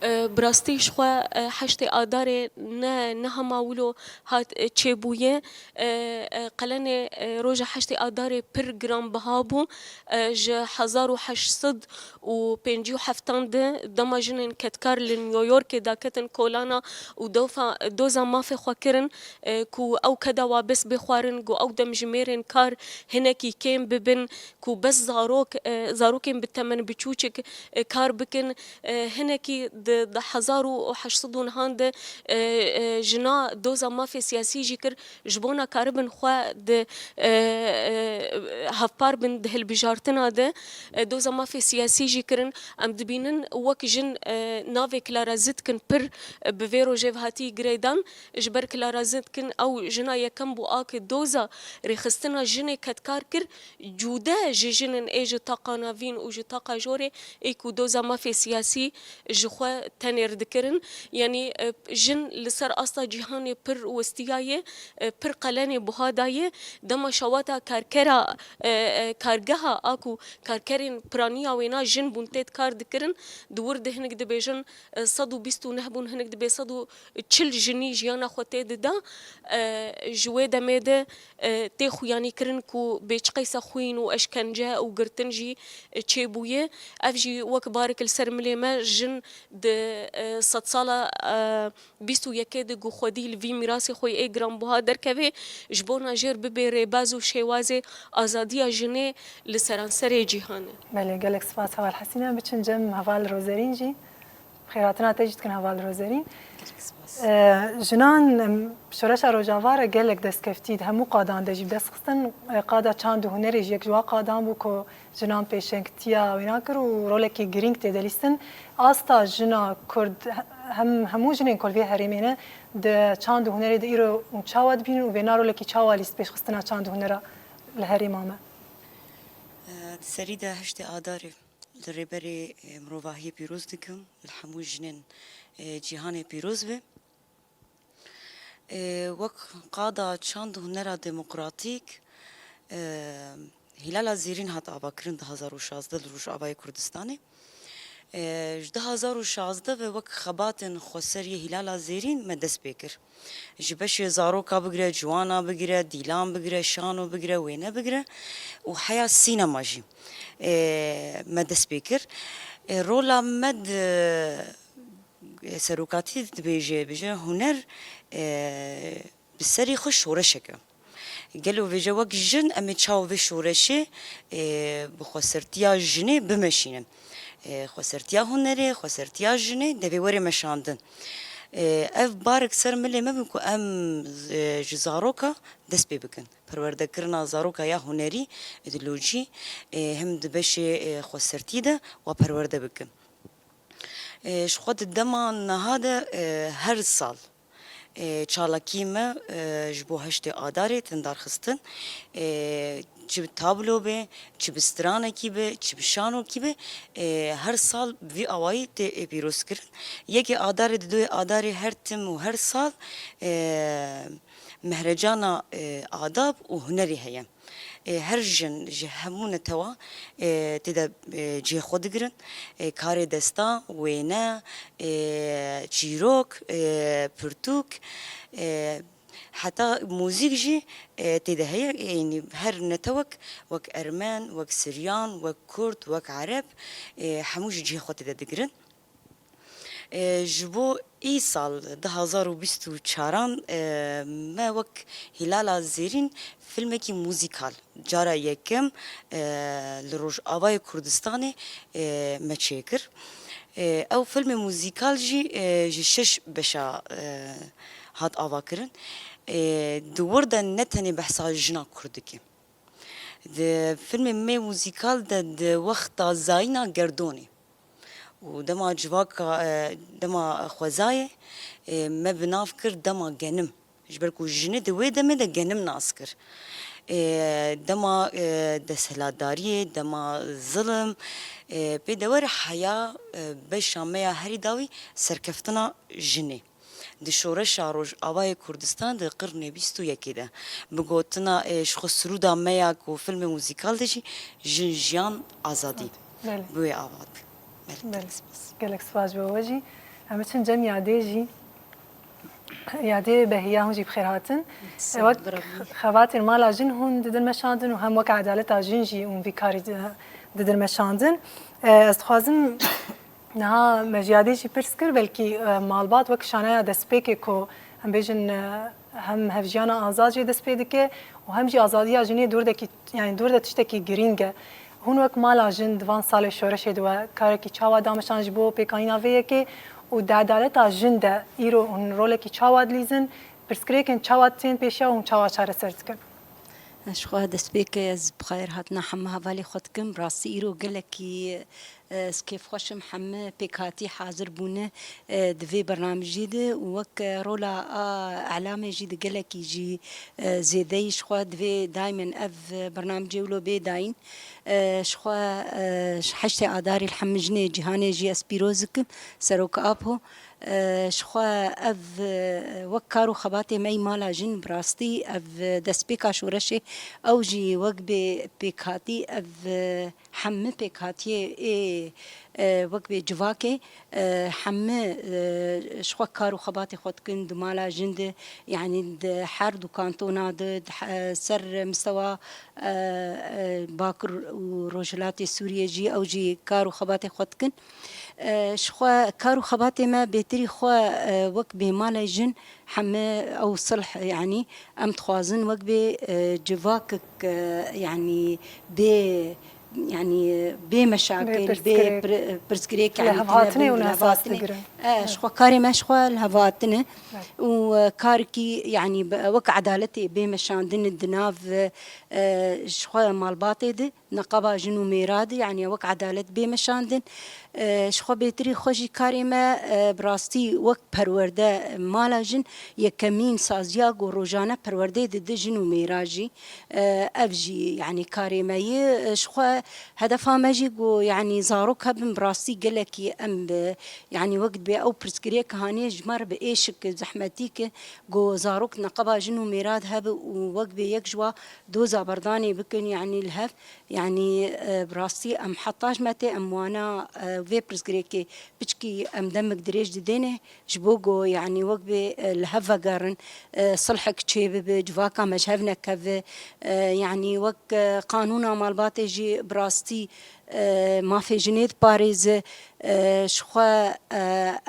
E, bi rastî ji xwe, e, heştê Adarê ne, ne hema wilo hat, e, çêbûye. E, e, qelenê, e, roja heştê Adarê pir giranbiha bû. E, ji hezar û heşt sed û pêncî û heftan de dema jinên kedkar li New Yorkê daketin kolana û dofa-, doza mafê xwe kirin, e, ku ew keda wa bes bê xwarin, ku ew demjimêrên kar hinekî kêm bibin, ku bes zarok, e, zarokên bi temen biçûçik, e, kar bikin. E, hinekî di, di hezar û heşt sed û nihan de, e, e, jina doza mafê siyasî jî kir, ji bona karibin xwe di, e, e, hevpar bin di hilbijartina de, e, doza mafê siyasî jî kirin. Em dibînin wek jin, e, navê Clara Zetkin pir, e, bi vê rojê ve hatî girêdan. Ji ber Clara Zetkin ew jina yekem bû a ki doza rêxistina jinê kedkar kir, cude ji jinên ê ji taqa navîn û ji taqa jorê ê ku doza mafê siyasî ji xwe tenêr dikirin. Yanî, e, jin li ser asta cîhanê pir westiyaye, e, pir qelenê buha daye. Dema şawata karkera, e, e, kargeha a ku karkerên piraniya wêna jin bûn têt kar dikirin, di wir de hinek dibêjin, e, sed û bîst û neh bûn, hinek dibê sed û çil jinî jiyana xwe tê dida. E, ji wê demê de, e, tê xuyanî kirin ku bêçiqeysa xwîn û eşkence û girtin jî, e, çêbûye. Ev jî wek barek li ser milê me jin di, e, sedsala, e, bîst û yekê de ku xwedî li vî mîrasê xwe yê giranbuha derkeve, ji bona jêr bibê rêbaz û şêwazê azadiya jinê li seranserê cîhanê. Belê, gelek spas heval Hesîne. Biçin cem heval Rozerîn jî. Xêrhatina te jî dikin heval Rozerîn. Gelek spas. E, jinan, em, şoreşa Rojava re gelek destkeftî di hemû qadan de jî bi dest xistin. E, qada çand û hunerê jî yek ji wa qadan bû ku jinan pêşengtiya wêna kir û rolekî girîng tê de lîstin. Asta jina Kurd, he-, hem, hemû jinên ku li vê herêmê ne, di çand û hunerê de îro hûn çawa dibînin û vêna rolekî çawa lîst pêşxistina çand û hunera li herêma me? Di serî de heştê Adarê li Rêberê, e, Mirovahiyê pîroz dikim, li hemû jinên, e, cîhanê pîroz be. E, wek qada çand û hunera demokratîk, e, Hîlala Zêrîn hat avakirin du hazar û şazdeh li Rojavayê Kurdistanê. E, ji du hazar û şazdeh ve wek xebatên xweser yê Hîlala Zêrîn me dest pê kir. Ji beşê zaroka bigire, ciwana bigire, dîlan bigire, şano bigire, wêne bigire û heya sînema jî, e, me dest pê kir. E, rola me di, e, serokatî dibêje, bêje huner, e, bi serî xwe şoreşek e. Gelo vêje wek jin em ê çawa vê şoreşê, e, bi xwesertiya jinê bimeşînin? E, xwesertiya hunerê, xwesertiya jinê devê were meşandin. E, ev barek ser milê me bû ku em, e, ji zaroka dest pê bikin. Perwerdekirina zaroka ya hunerî, îdeolojî, e, hem di beşê, e, xwesertî de wa perwerde bikin. E, ji xwe di dema niha de, e, her sal, e, çalakî me, e, ji bo heştê Adarê tên darxistin. E, çi bi tablo be, çi bi stranekî be, çi bi şanokî be, e, her sal vî awayî tê, e, pîroz kirin. Yekê Adarê, di doyê Adarê her tim û her sal, e, mehrecana, e, adab û hunerî heye. E, her jin ji hemû netewa, e, tê de, e, cihê xwe digirin. E, karê desta, wêne, e, çîrok, e, pirtûk, e, heta muzîk jî, e, tê de heye. Yanî her netewek, wek ermen, wek siryan, wek kurd, wek ereb, e, hemû jî cihê xwe tê de digirin. E, ji bo îsal du hazar û bîst û çaran, e, me wek Hîlala Zêrîn filmekî muzîkal cara yekem, e, li Rojavayê Kurdistanê, e, me çêkir. E, ew filmê muzîkal jî, e, ji şeş beşa, e, hat avakirin. E, di wir de ne tenê behsa jina Kurd dike. Di filmê me muzîkal de di wexta zayîna gerdonê û dema civaka, e, dema xwezayê, e, me bi nav kir dema genim. Ji ber ku jinê di wê demê de genim nas kir. E, dema, e, desthilatdariyê, dema zilim, e, pê de were heya, e, beşa me ya herî dawî serkeftina jinê. Di şoreşa Rojavayê Kurdistan di qirnê bîst û yekê de, bi gotina, e, ji xwe sirûda me ya ku filmê muzîkal de jî Jin, Jiyan, Azadî. Belê. Bi wê ava dibe. Belê, Belê. Gelek spas. Gelek spas ji bo we jî. Em biçin cem yadê jî. Yadê Behiya, hûn jî bi xêr hatin. Sağ ol, Wek bira min. Xebatên mala jin hûn didin meşandin û hem wek edaleta jin jî hûn vî karî di-, didin meşandin. E, ez dixwazim Niha me ji yadê jî pirs kir, belkî, e, malbat wek şaneya destpêkê ku em bêjin, e, hem hevjiyana azad jê dest pê dike û hem jî azadiya jinê dûr de kî, yanî dûr de tiştekî girîng e. Hûn wek mala jin di van salê şoreşê de we karekî çawa dameşan ji bo pêkanîna vê yekê û di edaleta jin de îro hûn rolekî çawa dilîzin, pirsgirêkên çawa tên pêşiya hûn çawa çareser dikin? Ji xwe destpêkê ez bi xêr hatina hemû hevalê xwe dikim. Rastî îro gelekî Ez kêfxweş im hemî pêkhatî hazir bûne, e, di vê bernamijê de û wek, e, rola a elamê jî di gelekî jî, e, zêde ye. Ji xwe divê daîmen ev, e, bernamijê wilo bê dayîn. E, ji xwe, e, ji heştê Adarê li hemî jinê cîhanê jî ez pîroz dikim, Serok Apo. E, ji xwe ev, e, wek kar û xebatê me yî mala jin bi rastî ev, e, destpêka şoreşê ew jî wek bê pêkhatî ev, e, hemî pêkhatiyê ê, e, wek bê civakê, e, hemî, e, ji xwe kar û xebatê xwe dikin di mala jin de, yanî di her du kantona de, di he-, ser mistewa, e, e, Bakur û Rojhilatê Sûriyê jî ew jî kar û xebatê xwe dikin. E, ji xwe kar û xebatê me bêtirî xwe, e, wek bê malê jin hemî ew silh, yanî em dixwazin wek bê, e, civakek, e, yanî bê, yanî bê meşakil, bê pir-, pirsgirêk, yanî tune bibin, û li hev hatinê. E, ji xwe karê me ji xwe li hev hatine û, e, karekî, yanî bi, wek edaletê bê meşandin di nav, e, ji xwe malbatê de. Neqeba jin û mêra de, yanî wek edalet bê meşandin. E, ji xwe bêtirî xwe jî karê me, e, bi rastî wek perwerde mala jin yekemîn saziya ku rojane perwerdeyê dide jin û mêra jî. E, ev jî, yanî karê me ye. E, ji xwe hedefa me jî ku, yanî zarok hebin, bi rastî gelekî em bi, yanî wek dibê ew pirsgirêk haniye ji me re bi êşik, zehmetîk ku zarok neqeba jin û mêra de hebe û wek bê yek ji wa doza berdanê bikin, yanî li hev. Yanî, e, bi rastî em heta ji me tê em wana, e, vê pirsgirêkê piçkî em demek dirêj didêne, ji bo ku, yanî wek bê, e, li hev vegerin, e, silhek çêbibe, civaka me ji hev nekeve, e, yanî wek, e, qanûna malbatê jî bi rastî, e, mafê jinê diparêze, e, ji xwe, e,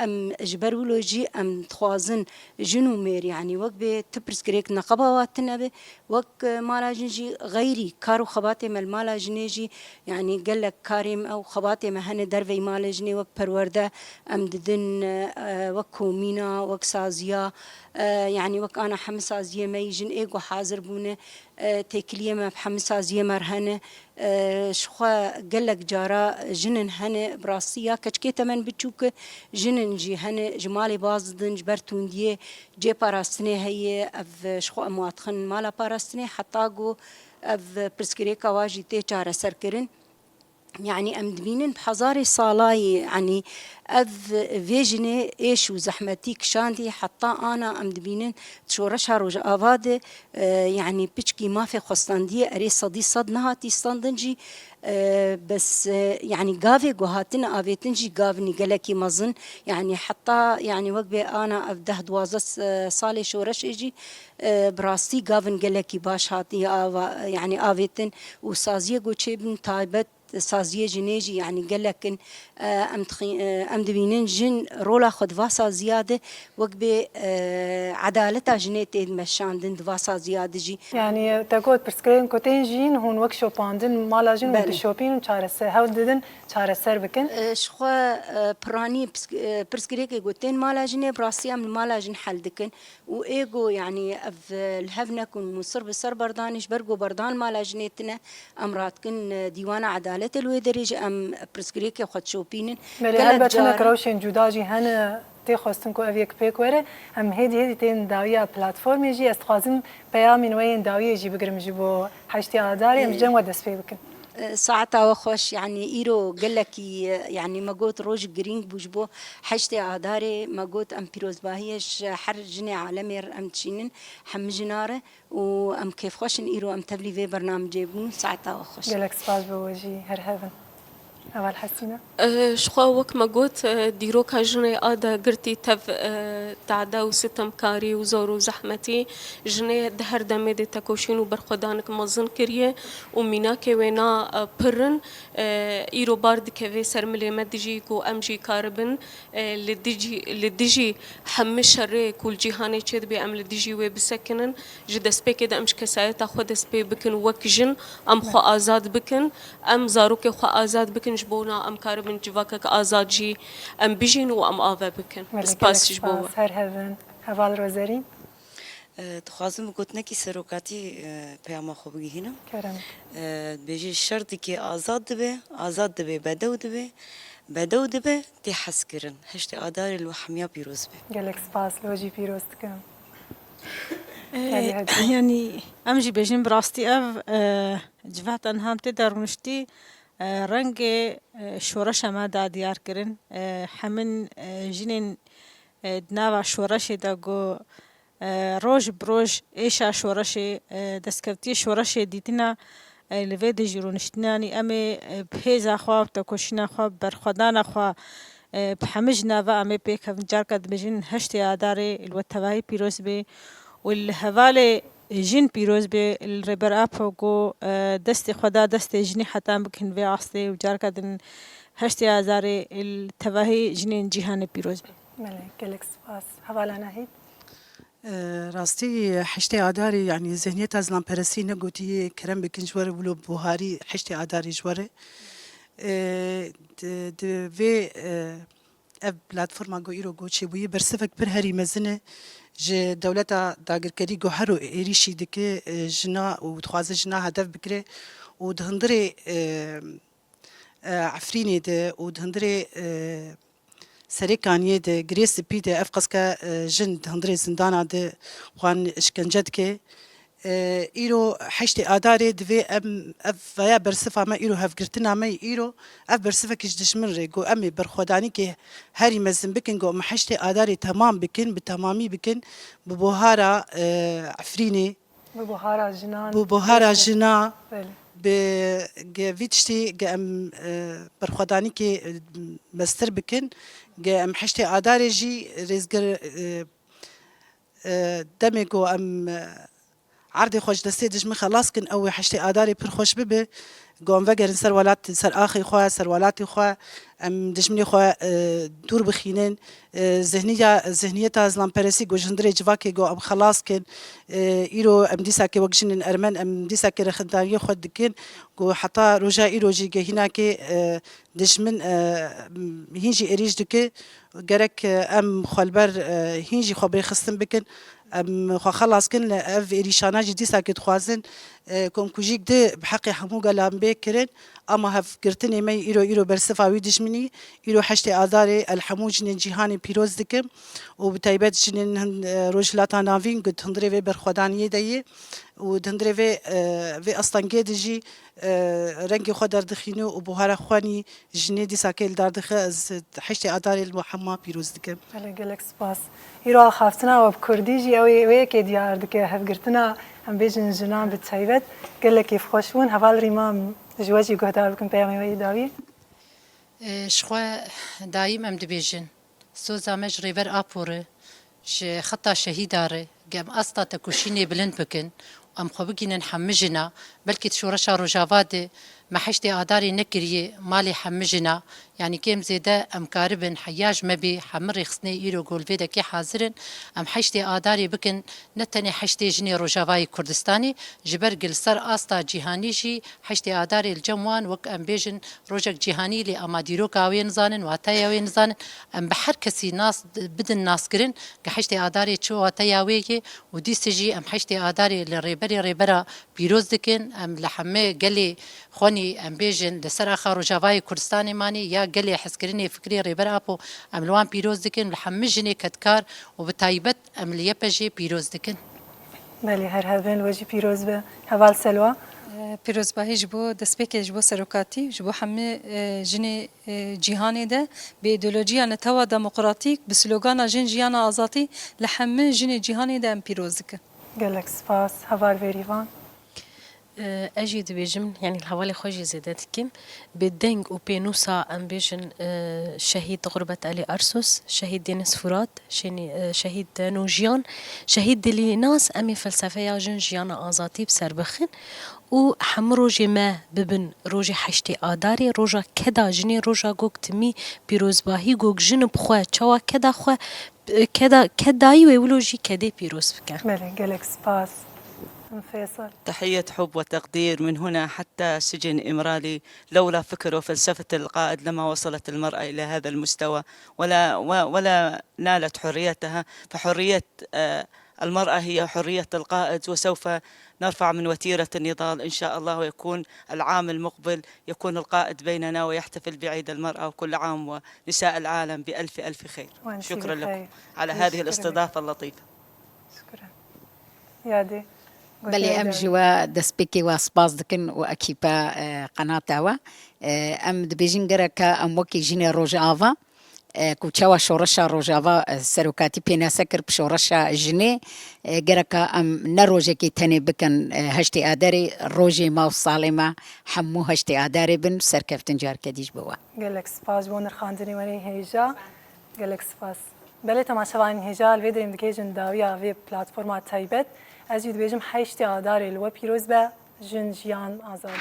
em ji ber wilo jî em dixwazin jin û mêr, yanî wek bê ti pirsgirêk neqeba wa tune be, wek, e, mala jin jî xeyrî kar û xebatê me li mala jinê jî, yanî gelek karê me û xebatê me hene derveyî malê jinê wek perwerde em didin, e, wek komîna, wek saziya, e, yanî wek ana hemî saziyê me yî jin ê ku hazir bûne, e, têkiliyê me bi hemî saziyê me re hene. E, ji xwe gelek cara jinin hene, bi rastî ya keçikê temen biçûk e, jinin jî hene, ji malê baz didin, ji ber tundiyê cê parastinê heye, ev ji xwe em wadixin mala parastinê, heta ku ev pirsgirêka wa jî tê çareserkirin. Yanî em dibînin bi hezarê salayî, yanî ev vê jinê êş û zehmetî kişandî, heta ana em dibînin di şoreşa Rojava de, e, yanî piçkî mafê xwe standiye, erê sedî sed nehatî standin jî, e, bes, e, yanî gavê ku hatine avêtin jî gavnî gelekî mezin, yanî heta, yanî wek bê ana ev deh duwazdeh, e, salê şoreşê jî, e, bi rastî gavin gelekî baş hatiye ava, yanî avêtin û saziyê ku çêbin taybet saziyê jinê jî, yanî gelek in, e, em dixî-, e, em dibînin jin rola xwe di va saziya de wek bê, e, edaleta jinê tê meşandin di va saziya de jî. Yanî te got pirsgirêkên ku tên jîn hûn wek şopandin mala jin û Belê. dişopînin çareser, hewl didin çareser bikin. E, ji xwe, e, piranî pisk-, e, pirsgirêkê ku tên mala jinê bi rastî em li mala jin hel dikin. Û ê ku, yanî ev, e, li hev nekin û sir bi ser berdanê, ji ber ku berdan mala jinê tine, em radikin, e, dîwana edaletê li wê derê jî em pirsgirêkê xwe dişopînin. Belê, gelek helbet hinek car rewşên cuda jî hene, tê xwestin ku ev yek pêk were. Em hêdî hêdî tên dawiya platformê jî, ez dixwazim peyamên we yên dawiyê jî bigirim ji bo heştê Adarê, em ji cem we dest pê bikin. E, saeta we xweş, yanî îro gelekî, e, yanî me got roj girîng bû ji bo heştê Adarê, me got em pîrozbahiyê ji her jinê alemê re em dişînin, hemî jina re û em kêfxweş in îro em tevlî vê bernamicê bûn. Saeta we xweş. Gelek spas bo we jî, her hev in. Heval Hesîne. E, ji xwe wek me got, e, dîroka jinê a dagirtî tev, e, tade û sitemkarî û zor û zehmetî jinê di her demê de tekoşîn û berxwedanik mezin kiriye û mînakê wêna, e, pir in. E, îro bar dikeve ser milê me dijî ku em jî karibin, e, li dijî, li dijî hemî şerê ku li cîhanê çêdibe em li dijî wê bisekinin. Ji destpêkê de em ji kesayeta xwe dest pê bikin wek jin, em xwe azad bikin, em zarokê xwe azad bikin, ji bona em karibin civakek azad jî em bijîn û em ave bikin. Belê, spas gelek ji bo we. Spas, her hevin. Heval Rozerîn. E, dixwazim bi gotinekî serokatî, e, peyama xwe bigihînim. Kerem. E, dibêjî şer dike azad dibe, azad dibe bedew dibe, bedew dibe tê hezkirin. Heştê Adarê li we hemiya pîroz be. Gelek spas, li we jî pîroz dikim. E, Gelî hecî. Yanî em jî bêjin bi rastî ev, e, civata niha em tê de rûniştî, e, rengê, e, şoreşa me da diyar kirin. E, hemin, e, jinên, e, di nava şoreşê de ku, e, roj bi roj êşa şoreşê, e, destkevtiyê şoreşê dîtina, e, li vê dijî rûniştinanî em ê, e, bi hêza xwe, bi tekoşîna xwe, bi berxwedana xwe, e, bi hemî jina ve em ê pêkevin. Carka dibêjin heştê Adarê li we tevahî pîroz bê û li hevalê jin pîroz bê, li Rêber Apo ku, e, destê xwe da destê jinê heta em bikin vê astê û carka din heştê Adarê li tevahî jinên cîhanê pîroz bê. Belê, gelek spas. Hevala Nahîd. E, rastî heştê Adarê, yanî zihniyeta zilamperestî negotî, kerem bikin ji we re wilo buharî heştê Adarê ji we re. E, di, di vê, e, ev platforma ku îro ku çêbûyî bersivek pir herî mezin e ji dewleta dagirkerî ku hero êrîşî dike, e, jina û dixwaze jina hedef bikire û di hundirê, e, e, Efrînê de û di hundirê, e, Serê Kaniyê de, Girê Spî de ev qeske, e, jin di hundirê zindana de xwan îşkence dike. E, îro heştê Adarê divê em, ev vaya bersiva me îro hevgirtina me yê îro, ev bersivekî ji dijmin re ku em ê berxwedanîkê herî mezin bikin, ku em heştê Adarê temam bikin, bi temamî bikin, bi buhara, e, Efrînê, Bi buhara jinan, bi buhara jina, belê, bi ge-, vî tiştî ge em, e, berxwedanîkê, e, mestir bikin, ge em heştê Adarê jî rêzger, e, e, demê ku em, e, erdê xwe ji destê dijmin xelas kin, ew ê heştê Adarê pir xweş bibe. Ku em vegerin ser welat, ser axê xwe, ser welatê xwe, em dijminê xwe, e, dûr bixînin. E, zihniya, zihniyeta zilamperestî ku ji hundirê civakê ku em xelas kin. E, îro em dîsakê wek jinên ermen, em dîsakê rexindariyê xwe dikin ku heta roja îro jî gehînakê, e, dijmin, e, hîn jî êrîş dike. Gerek, e, em xwe li ber, e, hîn jî xwe bêxistin bikin. Em xwe xelas kin li ev êrîşana jî dîsakê dixwazin, e, komkujîk di bi heqê hemû gelan bê kirin. Ama hevgirtinê me îro, îro bersiva wî dijminî, îro heştê Adarê el hemû jinên cîhanê pîroz dikim û bi taybet jinên hin-, e, Rojhilata Navîn ku di hundirê vê berxwedaniyê de yê û di hundirê vê, e, vê astengê de jî, e, rengê xwe derdixîne û buhara xwenî jinê dîsakê li dar dixe. Ez heştê Adarê li we hema pîroz dikim. Belê, gelek spas. Îro axaftina we bi kurdî jî ew ê wê yekê diyar dike. Hevgirtina, em bêjin, jinan bi taybet gelek kêfxweş bûn. Heval Rîma, em ji we jî guhdar bikin peyamê we yê dawî. E, ji xwe dayîm em dibêjin, soza me ji Rêber Apo re, ji xeta şehîda re, ge em asta tekoşînê bilind bikin, em xwe bigînin hemî jina, belkî di şoreşa Rojava de me heştê Adarê nekiriye malê hemî jina, yanî kêm zêde em karibin heya ji me bê hemî rêxistinê îro ku li vê dekê hazir in, em heştê Adarê bikin ne tenê heştê jinê Rojavayê Kurdistanê, ji ber ku li ser asta cîhanî jî heştê Adarê li cem wan wek em bêjin rojek cîhanî lê ama dîroka wê nizanin, wateya wê nizanin, em bi her kesî nas, bidin naskirin ku heştê Adarê çi wateya wê ye û dîsê jî em heştê Adarê li Rêberê Rêbera pîroz dikin. Em li hemê gelê xwenî, em bêjin, li ser axa Rojavayê Kurdistanê manî ya gelê hezkirinê fikrê Rêber Apo, em li wan pîroz dikin, li hemî jinê kedkar û bi taybet em li Y P J'ê pîroz dikin. Belê, her hebin, we jî pîroz be. Heval Selwa. E, pîrozbahî ji bo destpêkê, ji bo serokatî, ji bo hemî, e, jinê, e, cîhanê de bi îdeolojiya netewa demokratîk, bi slogana Jin, Jiyana, Azatî li hemî jinê cîhanê de em pîroz dikin. Gelek spas. Heval Bêrîvan. E, ez jî dibêjim, yanî li hevalê xwe jî zêde dikim. Bi deng û pênûsa em bêjin, e, şehîd Xurbet Elî Ersos, şehîd Deniz Furat, şenî-, e, şehîd Deno Jiyan, şehîd Dilî Nas, em ê felsefeya jin, jiyana, azatî bi ser bixin û hemû rojê me bibin rojê heştê Adarê, roja keda jinê, roja gog timî pîrozbahî, gog jin bi xwe, çawa keda xwe, keda, kedayî wê wilo jî kedê pîroz bike. Belê, gelek spas. Em Feysel. تحية حب وتقدير من هنا حتى سجن إمرالي. لولا فكر وفلسفة القائد لما وصلت المرأة إلى هذا المستوى ولا، و-، ولا نالت حريتها. فحرية، آه، المرأة هي حرية القائد، وسوف نرفع من وتيرة النضال إن شاء الله، ويكون العام المقبل يكون القائد بيننا ويحتفل بعيد المرأة، وكل عام ونساء العالم بألف ألف خير. وأنت شكرا لكم بخير. على هذه الاستضافة اللطيفة. شكرا. Yadê. Belê, em ji we destpêkê we spas dikin û ekîpa, e, qenata we. E, em dibêjin gereke em wekî jinê Rojava, e, ku çawa şoreşa Rojava, e, serokatî pênase kir bi şoreşa jinê, e, gereke em ne rojekê tenê bikin, e, heştê Adarê, rojê me û salê me hemû heştê Adarê bin, serkeftin careke dî ji bo we. Gelek spas ji bo nirxandinê we hêja. Gelek spas. Belê temaşevanên hêja, li vê derê em digihêjin dawiya vê platforma taybet. Ez jî dibêjim heştê Adarê li we pîroz be, jin, jiyan, azadî.